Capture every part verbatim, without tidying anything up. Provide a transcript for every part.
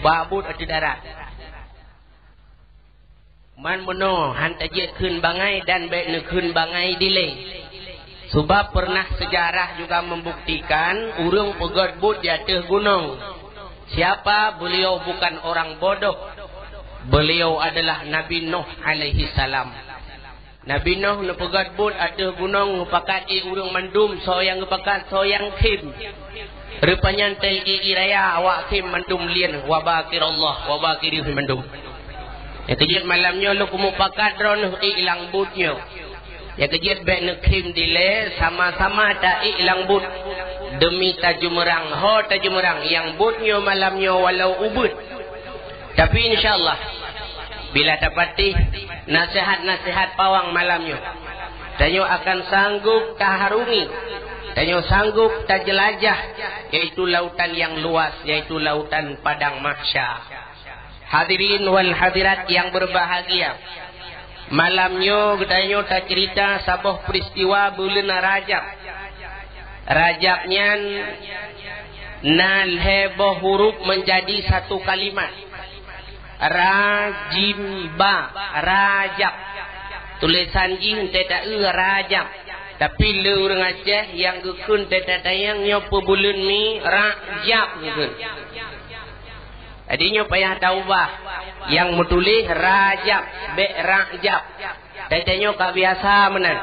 Bak buet ateueh darat. Man meunoe han tajeuet kheun bangai dan bék neukheun bangai dilée. Sebab pernah sejarah juga membuktikan ureuëng peugét buet di ateueh gunong. Siapa? Beliau bukan orang bodoh. Beliau adalah Nabi Nuh alaihi salam. Nabi Nuh neupeugét buet ateueh gunong, geupakat ié ureuëng mandum, soe nyang geupakat, soe nyang khém. Rupanya teuié ié raya, awak khém mandum lien, wabakirallah, wabakirih mandum. Nyang keujeuet malam nyoe lôn keumu pakat droeneuh ié lam buet nyoe. Nyang keujeuet bék neukhém dilée, sama-sama taié lam buet. Demi tajeumeurang, ho tajeumeurang, nyang buet nyoe malam nyoe walau ubeuet. Tapi insya Allah, bila tapatéh nasihat-nasihat pawang malam nyoe, tanyoe akan sanggup taharungi, tanyoe sanggup tajelajah, yaitu lautan yang luas, yaitu lautan padang mahsyar. Hadirin wal hadirat yang berbahagia, malam nyoe geutanyoe tacerita saboh peristiwa buleuen Rajab. Rajab nyan na lhée boh huruf menjadi satu kalimat. Ra, jim, ba, Rajab. Tulésan jih teuta eu Rajab. Tapi le ureuëng Aceh nyang geukheun teuta tayang nyoe peubuleuen mi Rajab geukheun. Jadi nyoe payah taubah. Nyang meutuléh Rajab, bék Rajab. Tanyoe ka biasa meunan.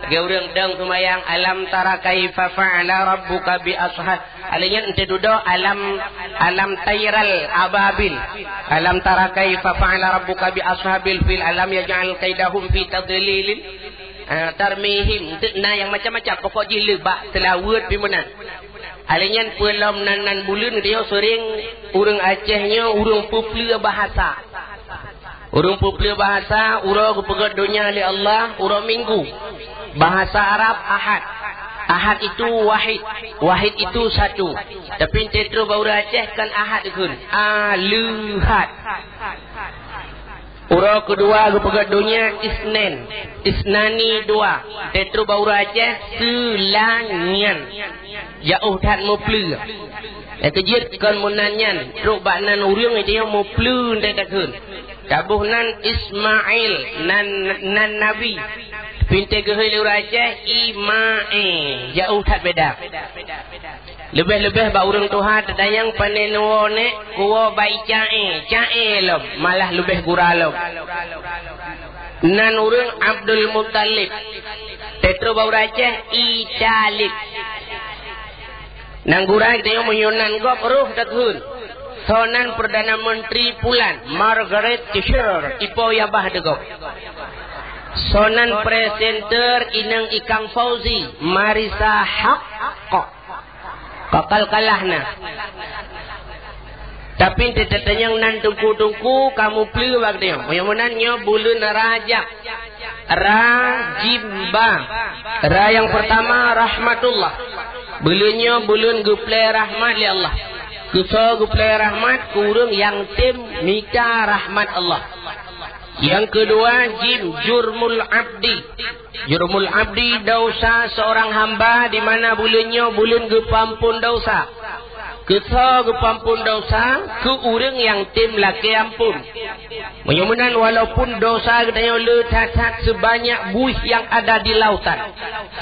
Lagée ureuëng dong seumayang, "Alam tara kaifa fa'ala rabbuka bi ashab." Alèh nyan ente dudoe, "Alam, alam tairal ababil. Alam tara kaifa fa'ala rabbuka bi ashabil fil. Alam yaj'al kaidahum fi tadlilin." Ah, tarmihim. Ente na nyang macam-macam. Pokok jih le bak seulaweuet pi meunan. Alèh nyan peue lom nan, nan buleuen geutanyoe seuring ureuëng Aceh nyoe ureuëng peupleue bahasa. Ureuëng peupleue bahasa, uroe geupeugét donya lé Allah, uroe Minggu. Bahasa Arab, Ahad. Ahad itu wahid. Wahid itu satu. Tapi ente trok bak ureuëng Aceh kan Ahad kheun. Aleuhat. Uroe keudua geupeugét donya Isnin. Isnani dua. Ente trok bak ureuëng Aceh Seulanyeueng. Jauh that meupleue. Nyang keujeuet kon meunan nyan, trok bak nan ureuëng nyan meupleue ente takheun. Taboh nan Ismail, nan, nan nabi. Pi ente geuhôi lé ureuëng Aceh, Imae. Jauh that beda. Leubeh-leubeh bak ureuëng tuha teutanyong pane neuwoe nek, kuwoe bak Icae, Cae lom, malah leubeh gura lom. Nan ureuëng Abdul Muttalib. Ente trok bak ureuëng Aceh, Italib. Nan gura geutanyoe meunyoe nan gob roh takheun. Soe nan Perdana Menteri pulan, Margaret Thatcher, ipo yah bah di gob. Soe nan presenter inong Ikang Fauzi, Marissa Haque. Kakal kalah na. Tapi ente teutanyong nan teungku-teungku ka meupleue bak geutanyoe. Meunyoe meunan nyoe buleuen Rajab. Ra, jim, ba. Ra nyang peurtama rahmatullah. Buleuen nyoe buleuen geuplée rahmat lé Allah. Keu soe geuplée rahmat? Keu ureuëng nyang tem mita rahmat Allah. Nyang keudua jim, jurmul abdi. Jurmul abdi, dosa seorang hamba, di mana buleuen nyoe buleuen geupeuampon dosa. Keu soe geupeuampon dosa? Keu ureuëng nyang tem lakée ampon. Meunyoe meunan, walaupun dosa geutanyoe le that-that sebanyak buih yang ada di lautan,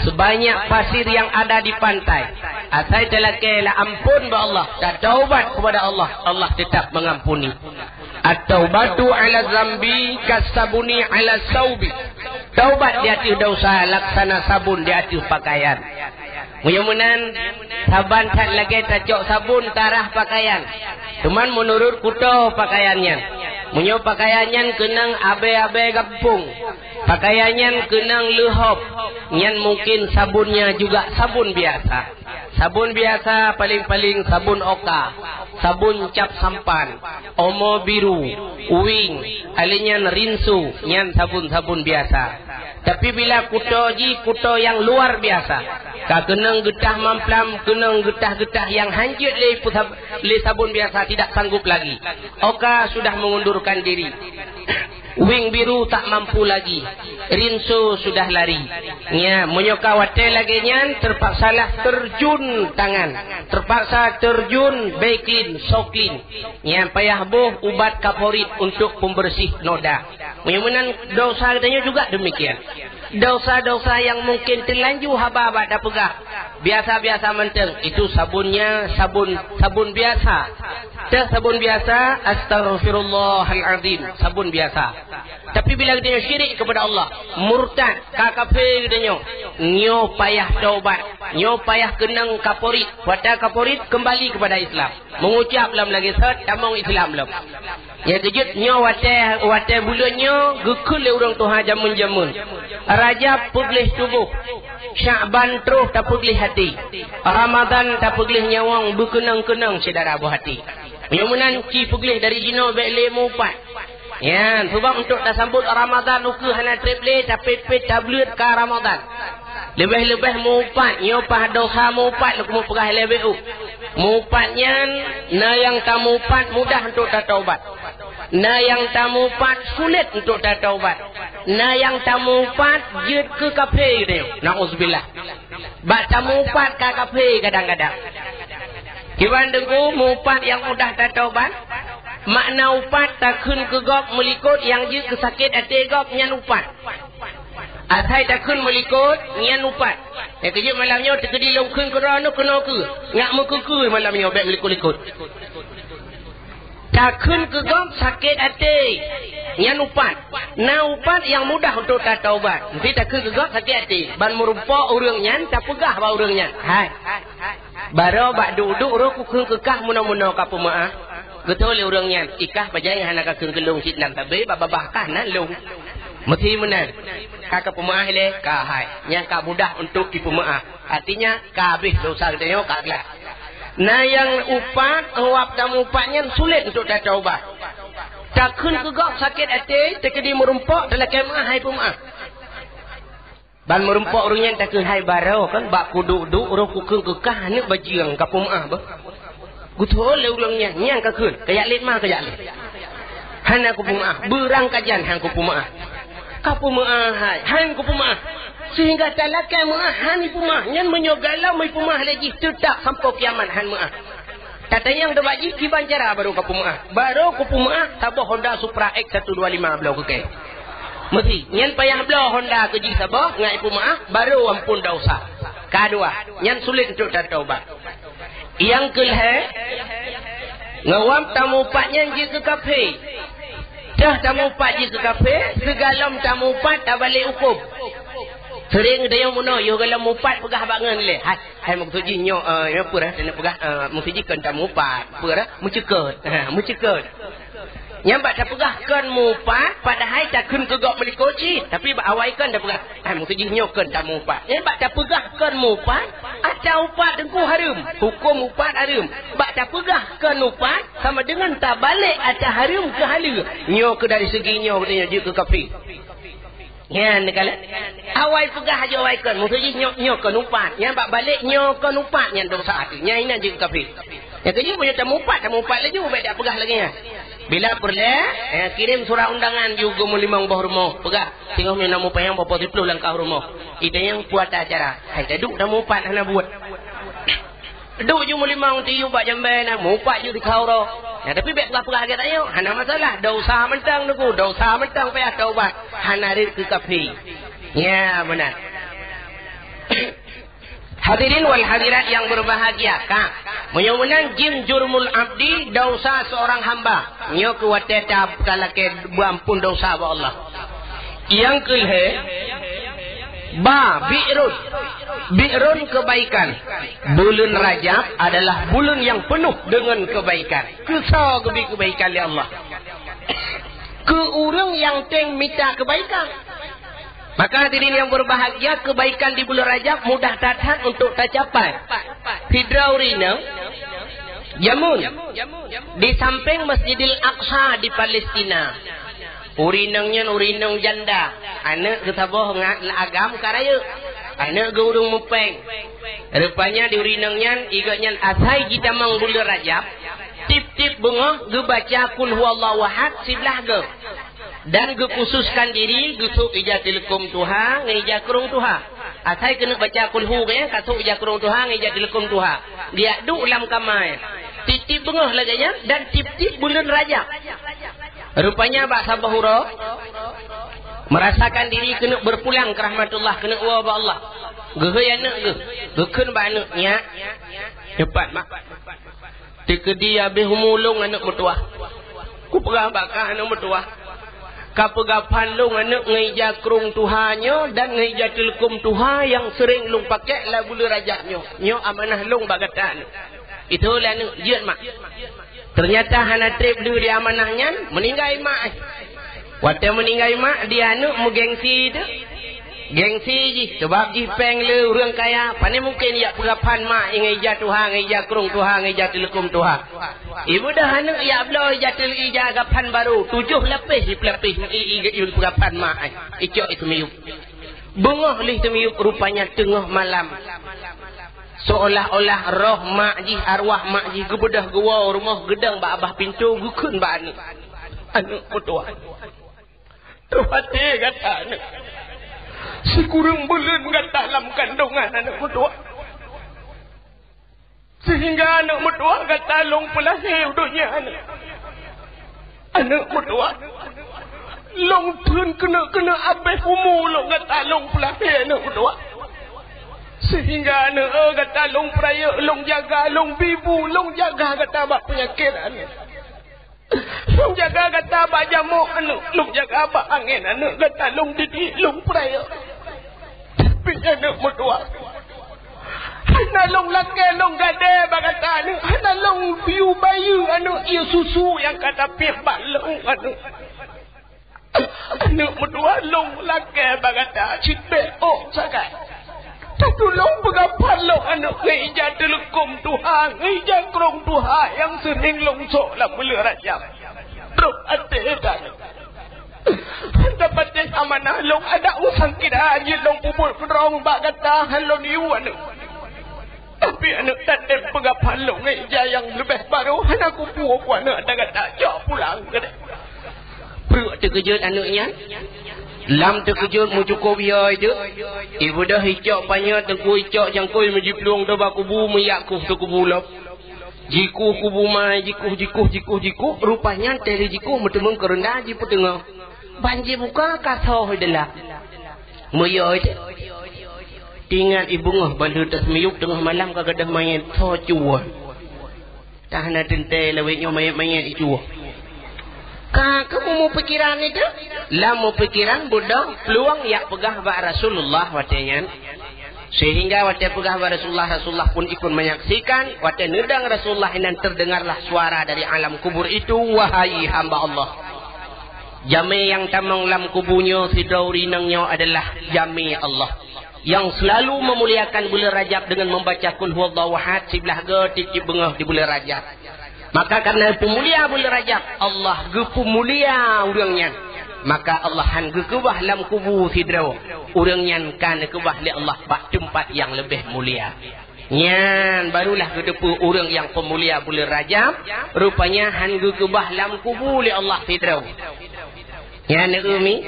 sebanyak pasir yang ada di pantai, asai talakée la ampon bak Allah, tataubat kepada Allah, Allah tetap mengampuni. At-taubatu ala zambi kasabuni ala saubi. Taubat di ateueh dosa laksana sabun di ateueh pakaian. Meunyoe meunan, saban that lagée tacok sabun tarah pakaian. Teuma meunurot kuto pakaian nyan. Meunyoe pakaian nyan keunong abée-abée gampông, pakaian nyan keunong leuhop, nyan mungkin sabunnya juga sabun biasa. Sabun biasa paléng-paléng sabun oka, sabun cap sampan, omo biru, uwing, alèh nyan rinso, nyan sabun-sabun biasa. Tapi bila kuto jih kuto nyang luar biasa, ka keunong geutah mamplam, keunong geutah-geutah nyang hanjeuet lé pusab-, lé sabun biasa tidak sanggup lagi. Oka sudah mengundurkan diri. Wing biru tak mampu lagi, rinso sudah lari. Nya, meunyoe ka watée lagée nyan, terpaksalah terjun tangan, terpaksa terjun Baiklin, Soklin. Nya, payah boh ubat kaporit untuk pembersih noda. Meunyoe meunan, dosa geutanyoe juga demikian. Dosa-dosa yang mungkin terlanjur haba bak tapeugah, biasa-biasa mantong, itu sabunnya sabun, sabun biasa. Teuh sabun biasa, astaghfirullahalazim, sabun biasa. Tapi bila geutanyoe syirik kepada Allah, murtad, ka kafé geutanyoe, nyoe payah taubat, nyoe payah keunong kaporit, watée kaporit kembali kepada Islam. Mengucap lom lagée sot, tamong Islam lom. Nyang keujeuet nyoe watée, watée buleuen nyoe geukheun lé ureuëng tuha jameun-jameun. Rajab peugleh tuboh, Syakban troh tapeugleh até, Ramadan tapeugleh nyawöng beukeunong-keunong syedara boh até. Meunyoe meunan ci peugleh dari jinoe bék lé meuupat. Nyan, sabab untuk tasambot Ramadan ukeue hana treb lé, tapét-pét tableuet ka Ramadan. Leubeh-leubeh meuupat, nyoe paih dosa meuupat, lôn keumeung peugah lé bék u. Meuupat nyan, na nyang tameuupat mudah untuk tataubat. Na nyang tameuupat sulet untuk tataubat. Na nyang tameuupat jeuet keu kafé geutanyoe. Nauzubillah. Bak tameuupat ka kafé kadang-kadang. Kiban Teungku, meuupat nyang mudah tataubat, makna upat takheun keu gob meulikot nyang jeuet keu sakét até gob nyan upat. Asai takheun meulikot nyan upat. Nyang keujeuet malam nyoe teukeudi lôn kheun keudroe nyoe keunoe keu, nyak meukeukeu malam nyoe bék meulikot-likot. Takheun keu gob sakét até, nyan upat. Na upat nyang mudah untuk tataubat. Meusti takheun keu gob sakét até. Ban meurumpok ureuëng nyan, tapeugah bak ureuëng nyan, "Hai, baroe bak duek-duek roh kukheun keu kah meunoe-meunoe kapeumeuáh." Geutôi lé ureuëng nyan, "Ikah pajan hana kakheun keu lôn cit nan sabe, bak babah kah nan lôn." Meusti meunan. Ka kapeumeuáh lé, ka hai. Nyan ka mudah untuk jipeumeuáh. Artinya, ka habéh dosa geutanyoe ka glah. Na nyang upat, uap dan upat nyan sulet untuk tataubat. Takheun keu gob sakét até, teukeudi meurumpok talakée meuáh hai peumeuáh. Ban meurumpok ureuëng nyan takheun hai baroe kan bak kuduek-duek roh kukheun keu kah aneuk bajeueng kapeumeuáh bah. Geutôi lé ureuëng nyan, nyan kakheun, kajak lét ma kajak lét. Hana kupeumeuáh, beurangkajan han kupeumeuáh. Kapeumeuáh hai, han kupeumeuáh. Sehingga talakée meuáh han ipeumeuáh. Nyan meunyoe galom ipeumeuáh lé jih teutab sampoe kiamat han meuáh. Tatanyong deuh bak jih kiban cara baroe kapeumeuáh. Baroe kupeumeuáh saboh Honda Supra X satu dua lima bloe keu kée. Meusti, nyan payah bloe Honda keu jih saboh ngat ipeumeuáh, baroe amphon dosa. Ka dua, nyan sulet untuk tataubat. Nyang keu lhée, ngon uap tameuupat nyan jeuet keu kafé. Teuh tameuupat jeuet keu kafé, sigalom tameuupat tabalek hukôm. Seuréng geutanyoe meunoe, yoh galom meuupat peugah bak ngon lé. Hai, hai, maksud jih nyoe, eh, nyoe peue, eh, taneuk peugah, eh, maksud jih kon tameuupat. Peue, eh, meuceukeut. Ha, meuceukeut. Nyan bak tapeugah kon meuupat, padahai takheun keu gob meulikot cit. Tapi bak awai kon tapeugah, hai, maksud jih nyoe kon tameuupat. Nyan bak tapeugah kon meuupat, ata upat Teungku hareuem. Hukôm upat hareuem. Bak tapeugah kon upat, sama deungon tabalek ata hareuem keu haleue. Nyoe keu dari segi nyoe geutanyoe jeuet keu kafé. Nyan neukalon. Awai peugah aja awai kon. Maksud jih nyoe, nyoe kon upat. Nyan bak balek nyoe kon upat. Nyan dosa até. Nyan inan jeuet keu kafé. Nyang keujeuet meunyoe tameuupat, tameuupat laju, bék tapeugah lagée nyan. Bila peureulée, eh, kirém surat undangan ju geuh meulimong boh rumoh. Peugah, singoh meunyoe na mupayang poh siplôh langkah rumoh. Itanyong peue ata acara. Hai, taduek tameuupat hana buet. Duek ju meulimong tiyueb bak jambée na, meuupat ju di khauro. Nah, tapi bék peugah-peugah lagée tanyoe, hana masalah. Dosa mantong Teungku, dosa mantong payah taubat. Hana rhët keu kafé. Ya, meunan. Hadirin wal hadirat yang berbahagia, ka. Meunyoe meunan jim jurmul abdi, dosa seorang hamba. Nyoe keu watée ta-, talakée beuamphon dosa bak Allah. Nyang keu lhée, ba, bi'run. Bi'run kebaikan. Buleuen Rajab adalah buleuen nyang peunoh deungon kebaikan. Keu soe geubri kebaikan lé Allah? Keu ureuëng nyang teng mita kebaikan. Maka hadirin yang berbahagia, kebaikan di bulan Rajab mudah that-that untuk tacapai. Sidroe ureuëng inong jameun di sampéng Masjidil Aqsa di Palestina. Ureuëng inong nyan ureuëng inong janda, aneuëk geuh saboh ngat agam ka rayeuk, aneuëk geuh ureuëng mupéng. Rupanya di ureuëng inong nyan, i gobnyan asai jitamong buleuen Rajab, tieb-tieb beungoh geubaca Qul Huwallahu Ahad siblaih goe. Dan geukhususkan diri geusok ija teuleukom tuha ngon ija krong tuha. Asai keuneuk baca kulhu nyan, ka sok ija krong tuha ngon ija teuleukom tuha. Diyak duek lam kama nyan. Tieb-tieb beungoh lagèe nyan dan tieb-tieb buleuen Rajab. Rupanya bak saboh uroe, merasakan diri keuneuk berpulang ke rahmatullah, keuneuk woe bak Allah. Geuhôi aneuk geuh, geukheun bak aneuk, "Nyak, cepat mak. Teukeudi habéh umu lôn aneuk meutuwah. Kupeugah bak kah aneuk meutuwah, ka peugaphan lôn aneuk ngon ija krong tuha nyoe dan ngon ija teuleukom tuha nyang sering lôn pakèk lam buleuen Rajab nyoe. Nyoe amanah lôn bak gata aneuk." Itu lé aneuk, "Jeuet mak." Teunyata hana trép lé di amanah nyan, meuninggai mak. Watèe meuninggai mak, di aneuk meugengsi teuh. Gengsi jih, sabab jih péng lé ureueng kaya, pane mungken jak peugaphan mak ngon ija tuha, ngon ija krong tuha, ngon ija teuleukom tuha. Ibeudôh aneuk jak bloe ija teul-, ija gaphan barô, tujoh lapéh jipeulapéh i, i, i, peugaphan mak, icok i teumiyueb. Beungoh lé teumiyueb, rupanya teungoh malam. Seolah-olah roh mak jih, arwah mak jih geubeudôh geuwoe rumoh, geudong bak babah pintoe, geukheun bak aneuk, "Aneuk meutuwah, troh até gata aneuk. Sikureueng buleuen gata lam kandongan aneuk meutuwah. Sehingga aneuk meutuwah gata lôn peulahé u donya aneuk. Aneuk meutuwah, lôn theun keuneuk-keuneuk habéh umu lôn gata lôn peulahé aneuk meutuwah. Sehingga aneuk, eh, gata lôn peurayeuk, lôn jaga, lôn bi bu, lôn jaga gata bak peunyakét aneuk. Lôn jaga gata bak jamok aneuk, lôn jaga bak angén aneuk, gata lôn didik, lôn peurayeuk. Tapi aneuk meutuwah, hana lôn lakèe lôn gadée bak gata aneuk, hana lôn yue bayeue aneuk, yue susu nyang ka tapiep bak lôn aneuk. Aneuk meutuwah, lôn lakèe bak gata cit bèk ôk sagai. Tatulông peugaphan lôn aneuk ngon ija teuleukom tuha, ngon ija krông tuha nyang seuring lôn sôk lam buleuen Rajab. Troh até gata aneuk. Hana patéh amanah lôn, adak usang kira jih lôn peubuet keudroe bak gata, han lôn yue aneuk. Tapi aneuk tatem peugaphan lôn ngon ija nyang leubeh barô, hana kupu-kupu aneuk, adak gata jok pulang keudéh. Pruek teukeujot aneuk nyan. Lam teukeujot meucukôp yo teuk. Ibeudôh icok panyöt, teungku icok cangkôi, meujiplueng teuk bak kubu, meujak kueh teukubu lom. Jikueh kubu mai, jikueh, jikueh, jikueh, jikueh. Rupa nyan teuh lé jikueh meuteumeung keureunda jipeuteungoh. Ban jibuka ka soh deulah. Meuyoi teuk. Teuingat i beungoh bandum teusmeuyueb teungoh malam ka gadôh manyét soe cuwoe. Tan hana teuntèe lawét nyoe manyét-manyét icuwoe. Ka kamoe meupikiran itu, lam meupikiran beudôh plueng jak peugah bak Rasulullah watèe nyan. Sehingga watèe peugah bak Rasulullah, Rasulullah pun ikut menyaksikan, watèe neudong Rasulullah inan terdengarlah suara dari alam kubur itu, "Wahai hamba Allah, jamé nyang tamong lam kubu nyoe sidroe ureueng inong nyoe adalah jamé Allah, nyang selalu memuliakan buleuen Rajab dengan membaca Qul Huwallahu Ahad siblaih goe tiep-tiep beungoh di buleuen Rajab. Maka karena peumulia buleuen Rajab, Allah geupeumulia ureueng nyan. Maka Allah han geukeubah lam kubu sidroe. Ureueng nyan ka neukeubah lé Allah bak teumpat nyang leubeh mulia." Nyan barulah geuteupeue ureueng nyang peumulia buleuen Rajab, rupanya han geukeubah lam kubu lé Allah sidroe. Nyan, neueu mi,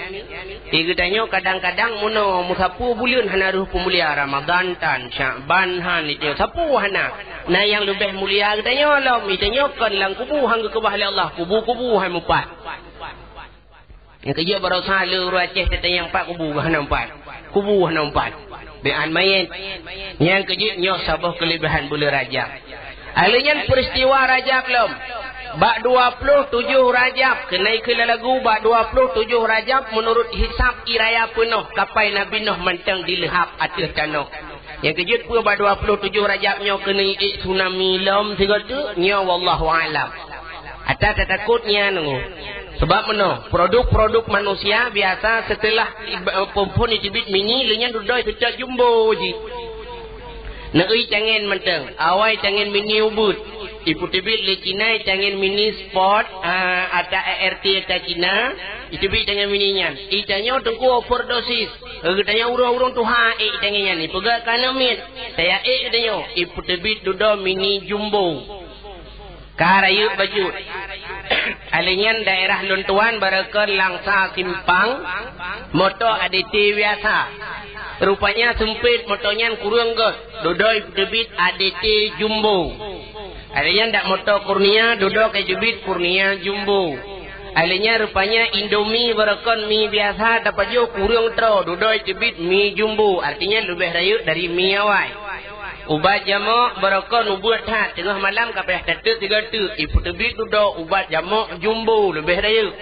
di geutanyoe kadang-kadang meunoe meusapeue buleuen hana rôh peumulia, Ramadhan tan, Syakban han, itu sapeue hana. Na nyang leubeh mulia geutanyoe lom, geutanyoe kon lam kubu han geukeubah lé Allah, kubu-kubu han mupat. Nyang keujeuet baroesa le ureueng Aceh tatanyong pat kubu hana mupat. Kubu hana mupat. Beuan manyét. Nyang keujeuet nyoe saboh keuleubehan buleuen Rajab. Alheuh nyan peuristiwa Rajab lom. Bak dua ploh tujoh Rajab, keuneuk keu lagu bak dua ploh tujoh Rajab meunurot hisab ie raya peunoh kapai Nabi Nuh mantong dileuhab ateueh tanoh. Nyang keujeuet peue bak dua ploh tujoh Rajab nyoe keuneuk ék tsunami lom sigoe teuk, nyoe wallahu alam. Ata tatakot nyan nyoe. Sebab meunoe, produk-produk manusia biasa seuteulah ib-, phon-phon jiteubiet mini, lheuh nyan dudoe seutôt jumbo jih. Neueu cangén mantong, awai cangén mini ubeut. Ipeuteubiet lé Cina cangén mini sport, a, ata A R T ata Cina, iteubiet cangén mini nyan. Itanyoe teungku overdosis. Geutanyoe ureueng-ureueng tuha ék cangén nyan, ipeugah ka na miet. Taya ék geutanyoe, ipeuteubiet dudoe mini jumbo. Ka rayeuk bacut. Alèh nyan daerah lôn tuan barokon Langsa Simpang, moto A D T biasa. Rupanya seumpet moto nyan kureueng gèt, dudoe teubiet A D T jumbo. Alèh nyan dak moto Kurnia, dudoe ka teubiet Kurnia jumbo. Alèh nyan rupanya Indomie barokon mi biasa tapajoh kureueng troh, dudoe teubiet mi jumbo, artinya leubeh rayeuk dari mi awai. Ubat jamok barokon ubeut that, teungoh malam ka payah tateuk sigoe teuk, ipeuteubiet dudoe ubat jamok jumbo leubeh rayeuk.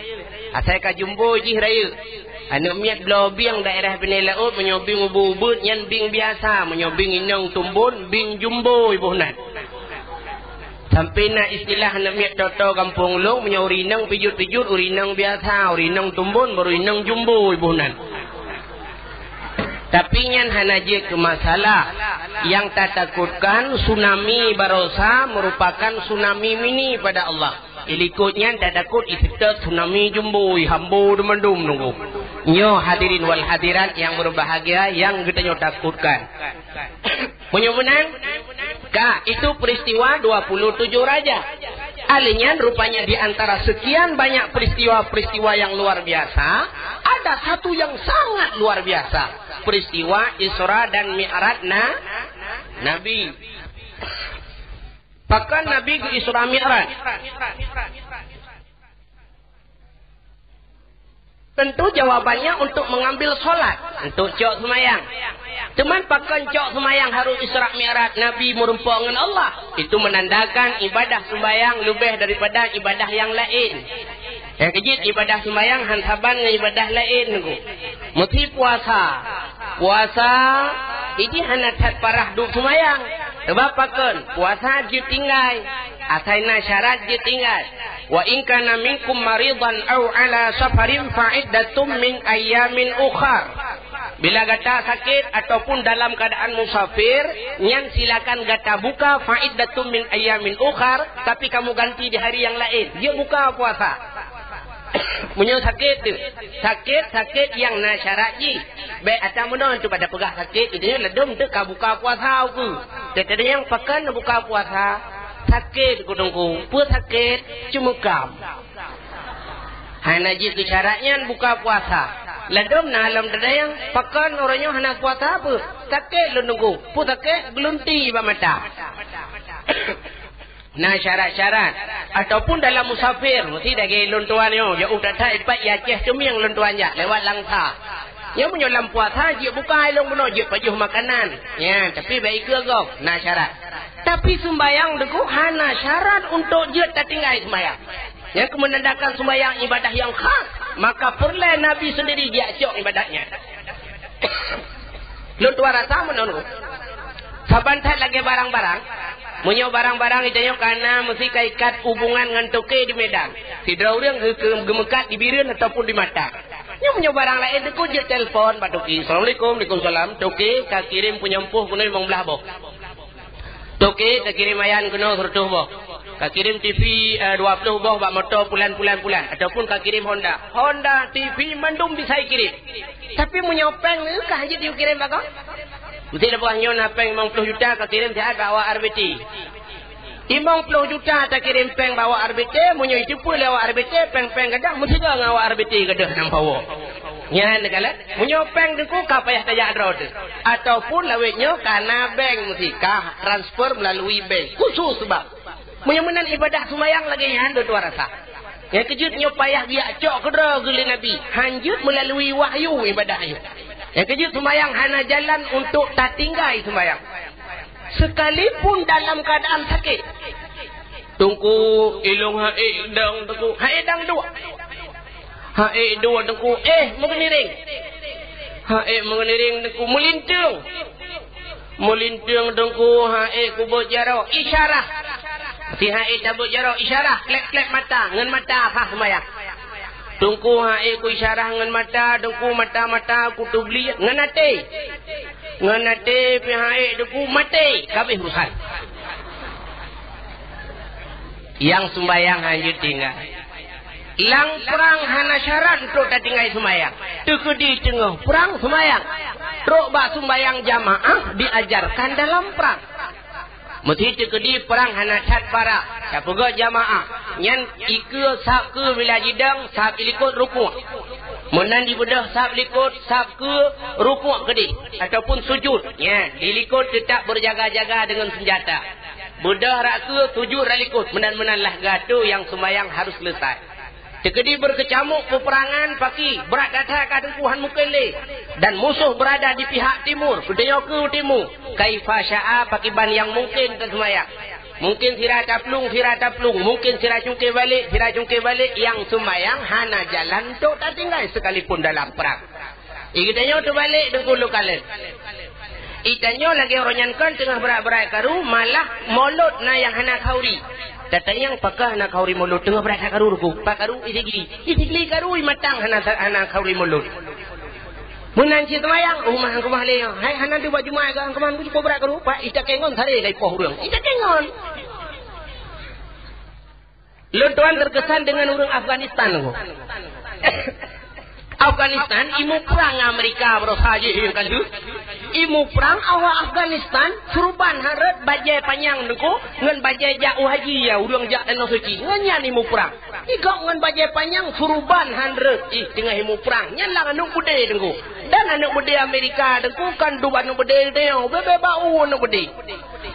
Asai ka jumbo jih rayeuk. Aneuk miet bloe bieng daerah Bine Laôt, meunyoe bieng ubeut-ubeut nyan bieng biasa, meunyoe bieng inong tumbon bieng jumbo iboh nan. Sampai na istilah aneuk miet toto gampông lôn, meunyoe ureueng inong pijut-pijut, ureueng inong biasa, ureueng inong tumbon, baru inong jumbo iboh nan. Tapi nyan hana jeuet keu masalah. Nyang tatakutkan tsunami barosa merupakan tsunami mini pada Allah. Ilikot nyan tatakot iseutôt tsunami jumbo, ihambo teumandum nunggu. Nyoe hadirin wal hadirat nyang berbahagia, nyang geutanyoe takutkan. Meunyoe meunan, ka, itu peristiwa dua puluh tujuh raja. Alèh nyan rupanya di antara sekian banyak peristiwa-peristiwa yang luar biasa, ada satu yang sangat luar biasa. Peristiwa Isra dan Mi'raj na-, Nabi. Pakon Nabi geu-Isra Mi'raj? Tentu jawabannya untuk mengambil sholat, untuk cok seumayang. Cuman pakon cok seumayang harôh Isra Mi'raj, Nabi meureumpok ngon Allah? Itu menandakan ibadah seumayang leubeh daripada ibadah nyang laén. Nyang keujeuet ibadah seumayang han saban ngon ibadah laén, Teungku. Meusti puasa. Puasa, ini hana that parah duek seumayang. Sebab pakon? Puasa jeuet tinggai. Asai na syarat jeuet tinggai. "Wa in kana minkum maridan aw ala safarin fa iddatum min ayyamin ukhar." Bila gata sakét ataupun dalam keadaan musafir, nyan silakan gata buka, "fa iddatum min ayyamin ukhar", tapi kamu ganti di hari yang laén. Jeuet buka puasa. Meunyoe sakét tu, sakét, sakét nyang na syarat jih. Bèk ata meunan tu pada peugah sakét, itu nyan ladôm tu ka buka puasa uku. Teuka nyang pakon buka puasa, sakét ku Teungku, peue sakét, ceumukam. Hana jeuet keu syarat nyan buka puasa. Ladôm na lom teudayang, pakon uroe nyoe hana puasa peue? Sakét lôn Teungku, peue sakét, geulunti bak mata. Na syarat-syarat. Ataupun dalam musafir, meusti lagèe lôn tuan nyoe, jak u that-that ipat i Aceh Teumieng lôn tuan jak lewat Langsa. Nyoe meunyoe lam puasa jeuet bukai lôn bunoe, jeuet pajoh makanan. Nyan, tapi bèk ikeue gob, na syarat. Tapi sumbayang Teungku hana syarat untuk jeuet tatinggai sumbayang. Nyan keuh menandakan sumbayang ibadah nyang khas, maka peureulèe Nabi sendiri jijak cok ibadat nyan. Lôn tuan rasa meunan. Saban that lagèe barang-barang. Meunyoe barang-barang geutanyoe ka na meusti ka ikat hubungan ngon toke di Medan. Sidroe ureueng geu-, geu-, geumeukat di Bireuen ataupun di Mata. Nyoe meunyoe barang laén Teungku jeuet telepon bak toke. "Assalamualaikum." "Waalaikumsalam." "Toke, ka kirém peunyampôh keunoe limong blah boh." Toke, ka kirém ayan keunoe seratus boh. Ka kirém T V, eh, dua puluh boh bak moto pulan, pulan, pulan. Ataupun ka kirém Honda. Honda, T V, mandum bisa ikirém. Tapi meunyoe péng, eh, ka hanjeuet ikirém bak kah? Meusti leubeh nyoe na péng limong puluh juta ka kirém siat bak awak R B T. Limong puluh juta takirém péng bak awak R B T, meunyoe jiteupeue lé awak R B T, péng-péng gadang, meusigoe ngon awak R B T gadôh lam pawoe. Nyan neukalon, meunyoe péng Teungku ka payah tajak droe teuh. Ataupun lawét nyoe ka na bank meusti ka transfer meulalu bank. Khusus sebab. Meunyoe meunan ibadah seumayang lagèe nyan, lôn tuan rasa. Nyang keujeuet nyoe payah geujak cok keudroe geuh lé Nabi. Hanjeuet meulalu wahyu ibadah nyoe. Nyang keujeuet seumayang hana jalan untuk tatinggai seumayang. Sekalipun dalam keadaan sakit. Teungku, ilôn ha'ék dang, Teungku. Ha'ék dang duek. Ha'ék duek, Teungku. Eh, meugeuniréng. Ha'ék meugeuniréng, Teungku. Meulinteung. Meulinteung, Teungku, ha'ék kubeuet jaroe. Isyarah. Si ha'ék tabeuet jaroe, isyarah. Klép-klép mata. Ngon mata, sah seumayang. Teungku, ha'ék kuisyarah ngon mata, Teungku, mata-mata kuteubliek ngon até. Ngon até pih ha'ék Teungku maté, ka abéh urusan. Nyang sumbayang hanjeuet tinggai. Lam prang hana syarat untuk tatinggai sumbayang. Teukeudi teungoh prang sumbayang. Trok bak sumbayang jamaah diajarkan dalam prang. Meusti teukeudi prang hana that parak. Tapeugah jamaah. Nyan ikeue sab keue bila jidong, sab likot rukuk. Meunan jibeudôh sab likot, sab keue rukuk keudeh. Ataupun sujud. Nyan, di likot teutap beujaga-jaga deungon seunjata. Beudôh rot keue, sujud rot likot. Meunan-meunan lah gato nyang seumayang harôh seuleusoe. Teukeudi beureukeue camuk peupeurangan paki, brat that-that ka teungku han mungken lé. Dan musoh beurada di pihak timur, geutanyoe keu timu. Kaifa syaa, pakiban nyang mungken taseumayang. Mungken sira taplueng, sira taplueng. Mungken sira cungke balek, sira cungke balek. Nyang seumayang hana jalan untuk tatinggai sekalipun dalam prang. Ie geutanyoe teubalek teungku lôn kalon. Ie tanyoe lagée uroe nyan kon teungoh brat-brat karu, malah mulod na nyang hana khauri. Tatanyong pakon hana khauri mulod, teungoh brat that karu teungku. Pat karu, ie sigli. Ie sigli karu, ie matang hana, hana khauri mulod. Meunan cit seumayang, oh, mah, keumah lé nyoe. Hai, hana deuh bak Jumat gak keumah, cukôp brat karu, pat ie takengon saré dari poh ureuëng. Ie takengon. Lôn tuan terkesan dengan ureuëng Afghanistan, teungku. Afghanistan, ie muprang ngon Amerika baroe saja nyang ka lheueh. Ie muprang awak Afghanistan, suruban han rhot, bajée panyang teungku, ngon bajée jak u haji ya, ureuëng jak Tanoh Suci. Ngon nyan ie muprang. Ie gob ngon bajée panyang, suruban han rhot, ie teungoh ie muprang. Nyan lam aneuëk beudé teungku. Dan aneuëk beudé Amerika teungku, kon dum aneuëk beudé teungku, bebe bau aneuëk beudé.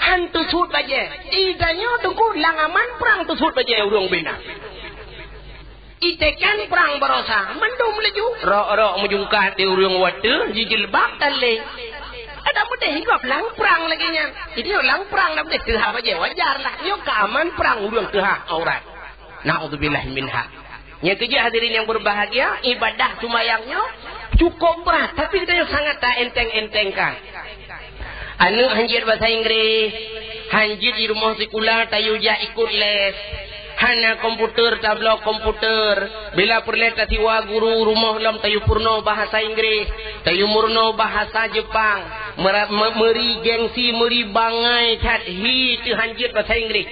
Han teusuet bajée. Ie tanyoe teungku lam aman prang teusuet bajée ureuëng bina. Ie tekan prang barosa, mandum laju. Rok-rok meujungkat di ureuëng watée, jijilbab tan lé. Adak meudeh gob lam prang lagée nyan. Jadi lam prang dak meudeh teuhah bajée, wajar lah. Nyoe ka aman prang ureuëng teuhah aurat. Naudzubillah minha. Nyang keujeuet hadirin yang berbahagia, ibadah seumayang nyoe cukup berat, tapi geutanyoe sangat ta enteng-entengkan. Aneuëk han jeuet basa Inggréh, han jeuet di rumoh sikula tayue jak ikot les. Hana komputer, tabloe komputer. Bila peureulée tasiwa guru rumoh lom tayue peurunoe bahasa Inggréh, tayue meurunoe bahasa Jepang. Meura-, me-, meuri gengsi, meuri bangai that hi teuh han jeuet basa Inggréh.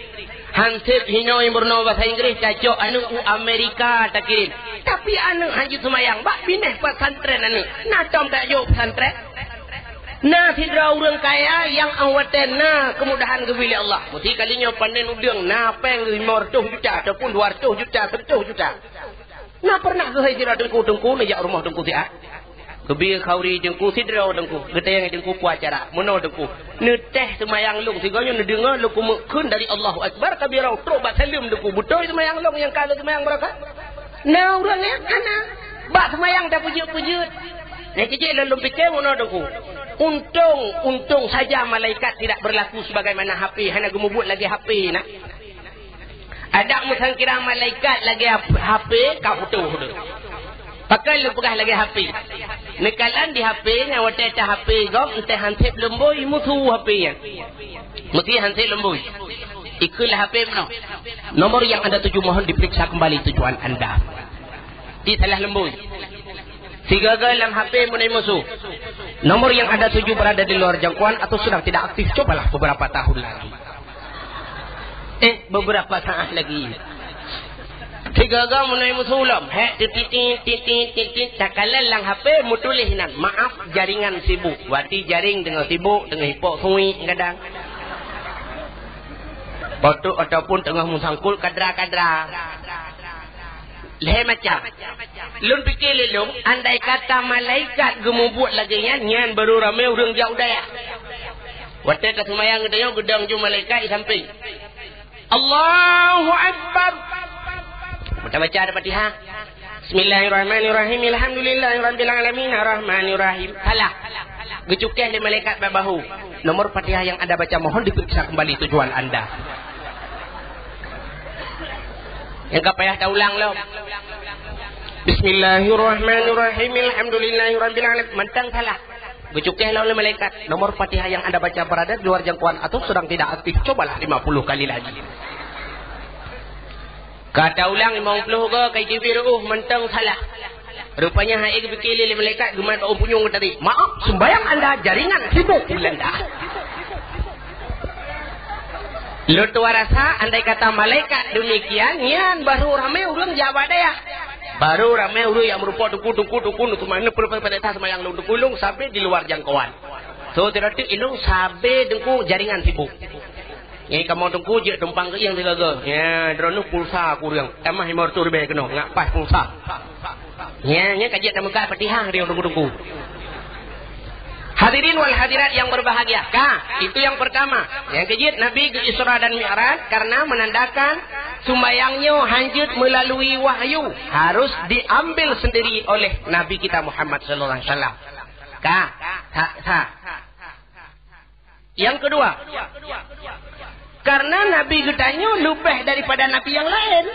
Han sép hinoe meurunoe basa Inggréh, tacok aneuëk u Amerika takirém. Tapi aneuëk han jeuet seumayang, bak binéh pesantren aneuëk. Na tom tajok pesantren? Na sidroe ureuëng kaya nyang 'oh watée na keumudahan geubri lé Allah. Meusti kali nyoe panen udeueng na péng limong reutôh juta ataupun dua reutôh juta, seureutôh juta. Na peureunah keuhai sidroe teungku-teungku neujak rumoh teungku siat. Geubri khauri teungku sidroe teungku, geutanyong teungku peue acara. Meunoe teungku. Neutéh seumayang lôn sigoe nyoe neudeungoe lôn keumeuk kheun dari Allahu Akbar kabira trok bak saleuem teungku. Beutôi seumayang lôn nyang ka lôn seumayang barokah? Na ureuëng nyan hana. Bak seumayang tapeujeuet-peujeuet. Nyang keujeuet lôn, lôn pike meunoe teungku. Untông, untông saja malaikat tidak berlaku sebagaimana H P, hana geumubuet lagée H P na. Adak meusangkira malaikat lagée H P ka putôh deuh. Pakon lôn peugah lagée H P? Neukalon di H P nyan watée ta H P gob, entée han sép leumbôi, musu H P nyan. Meusti han sép leumbôi. Ikheun lah H P meunoe. Nomor yang Anda tuju mohon diperiksa kembali tujuan Anda. Di salah leumbôi. Sigaga lam H P meunoe musu. Nomor yang Anda tuju berada di luar jangkauan atau sedang tidak aktif, cobalah beberapa tahun lagi. Eh, beberapa saat lagi. Sigaga meunoe musu lom. Hek, titit, titit, titit, titit. Takalon lam H P meutuléh nan, "Maaf, jaringan sibuk." Berarti jaring teungoh sibuk, teungoh ipok suik kadang. Botok ataupun teungoh meusangkut kadra-kadra. Lhée macam. Lôn pike lé lôn, andai kata malaikat geumubuet lagée nyan, nyan barô ramé ureuëng jak u dayah. Watée taseumayang geutanyoe geudong ju malaikat di sampéng. Allahu Akbar. Meuta baca Al-Fatihah. Bismillahirrahmanirrahim. Alhamdulillahirabbil alamin. Arrahmanirrahim. Salah. Geucukéh lé malaikat bak bahu. Nomor Fatihah yang Anda baca mohon diperiksa kembali tujuan Anda. Nyang ka payah taulang lom. Bismillahirrahmanirrahim. Alhamdulillahirabbil alamin. Mantong salah. Geucukéh lom lé malaikat. Nomor Fatihah yang Anda baca berada di luar jangkauan atau sedang tidak aktif. Cobalah lima puluh kali lagi. Ka taulang limong ploh go, ka iteubiet reuôh, mantong salah. Rupanya hai geupike lé malaikat geumat bak punyueng tadi. "Maaf, sembahyang anda jaringan sibuk," buleuen dah. Lôn tuan rasa, andai kata malaikat demikian, nyan barô ramé ureuëng jak bak dayah. Barô ramé ureuëng nyang meurumpok teungku, teungku, teungku, teungku, mana perlu pada sembahyang lôn, teungku, lôn sabe di luar jangkauan. So, tidak tu ilung sabe teungku jaringan sibuk. Nyang kamoe teungku jeuet tumpang keuieng sigoe-goe. Ya, droeneuh pulsa kureueng. Tamah lima ratus ribèe keunoe, ngat paih pulsa. Ya, nyan ka jeuet tameukat Fatihah di teungku-teungku. Hadirin wal hadirat yang berbahagia. Ka, itu yang pertama. Nyang keujeuet Nabi geu-Isra dan Mi'raj karena menandakan sumbayang nyoe hanjeuet melalui wahyu, harus diambil sendiri oleh Nabi kita Muhammad sallallahu alaihi wasallam. Ka, sa, sa. Yang kedua, karena Nabi geutanyoe leubeh daripada nabi yang laén.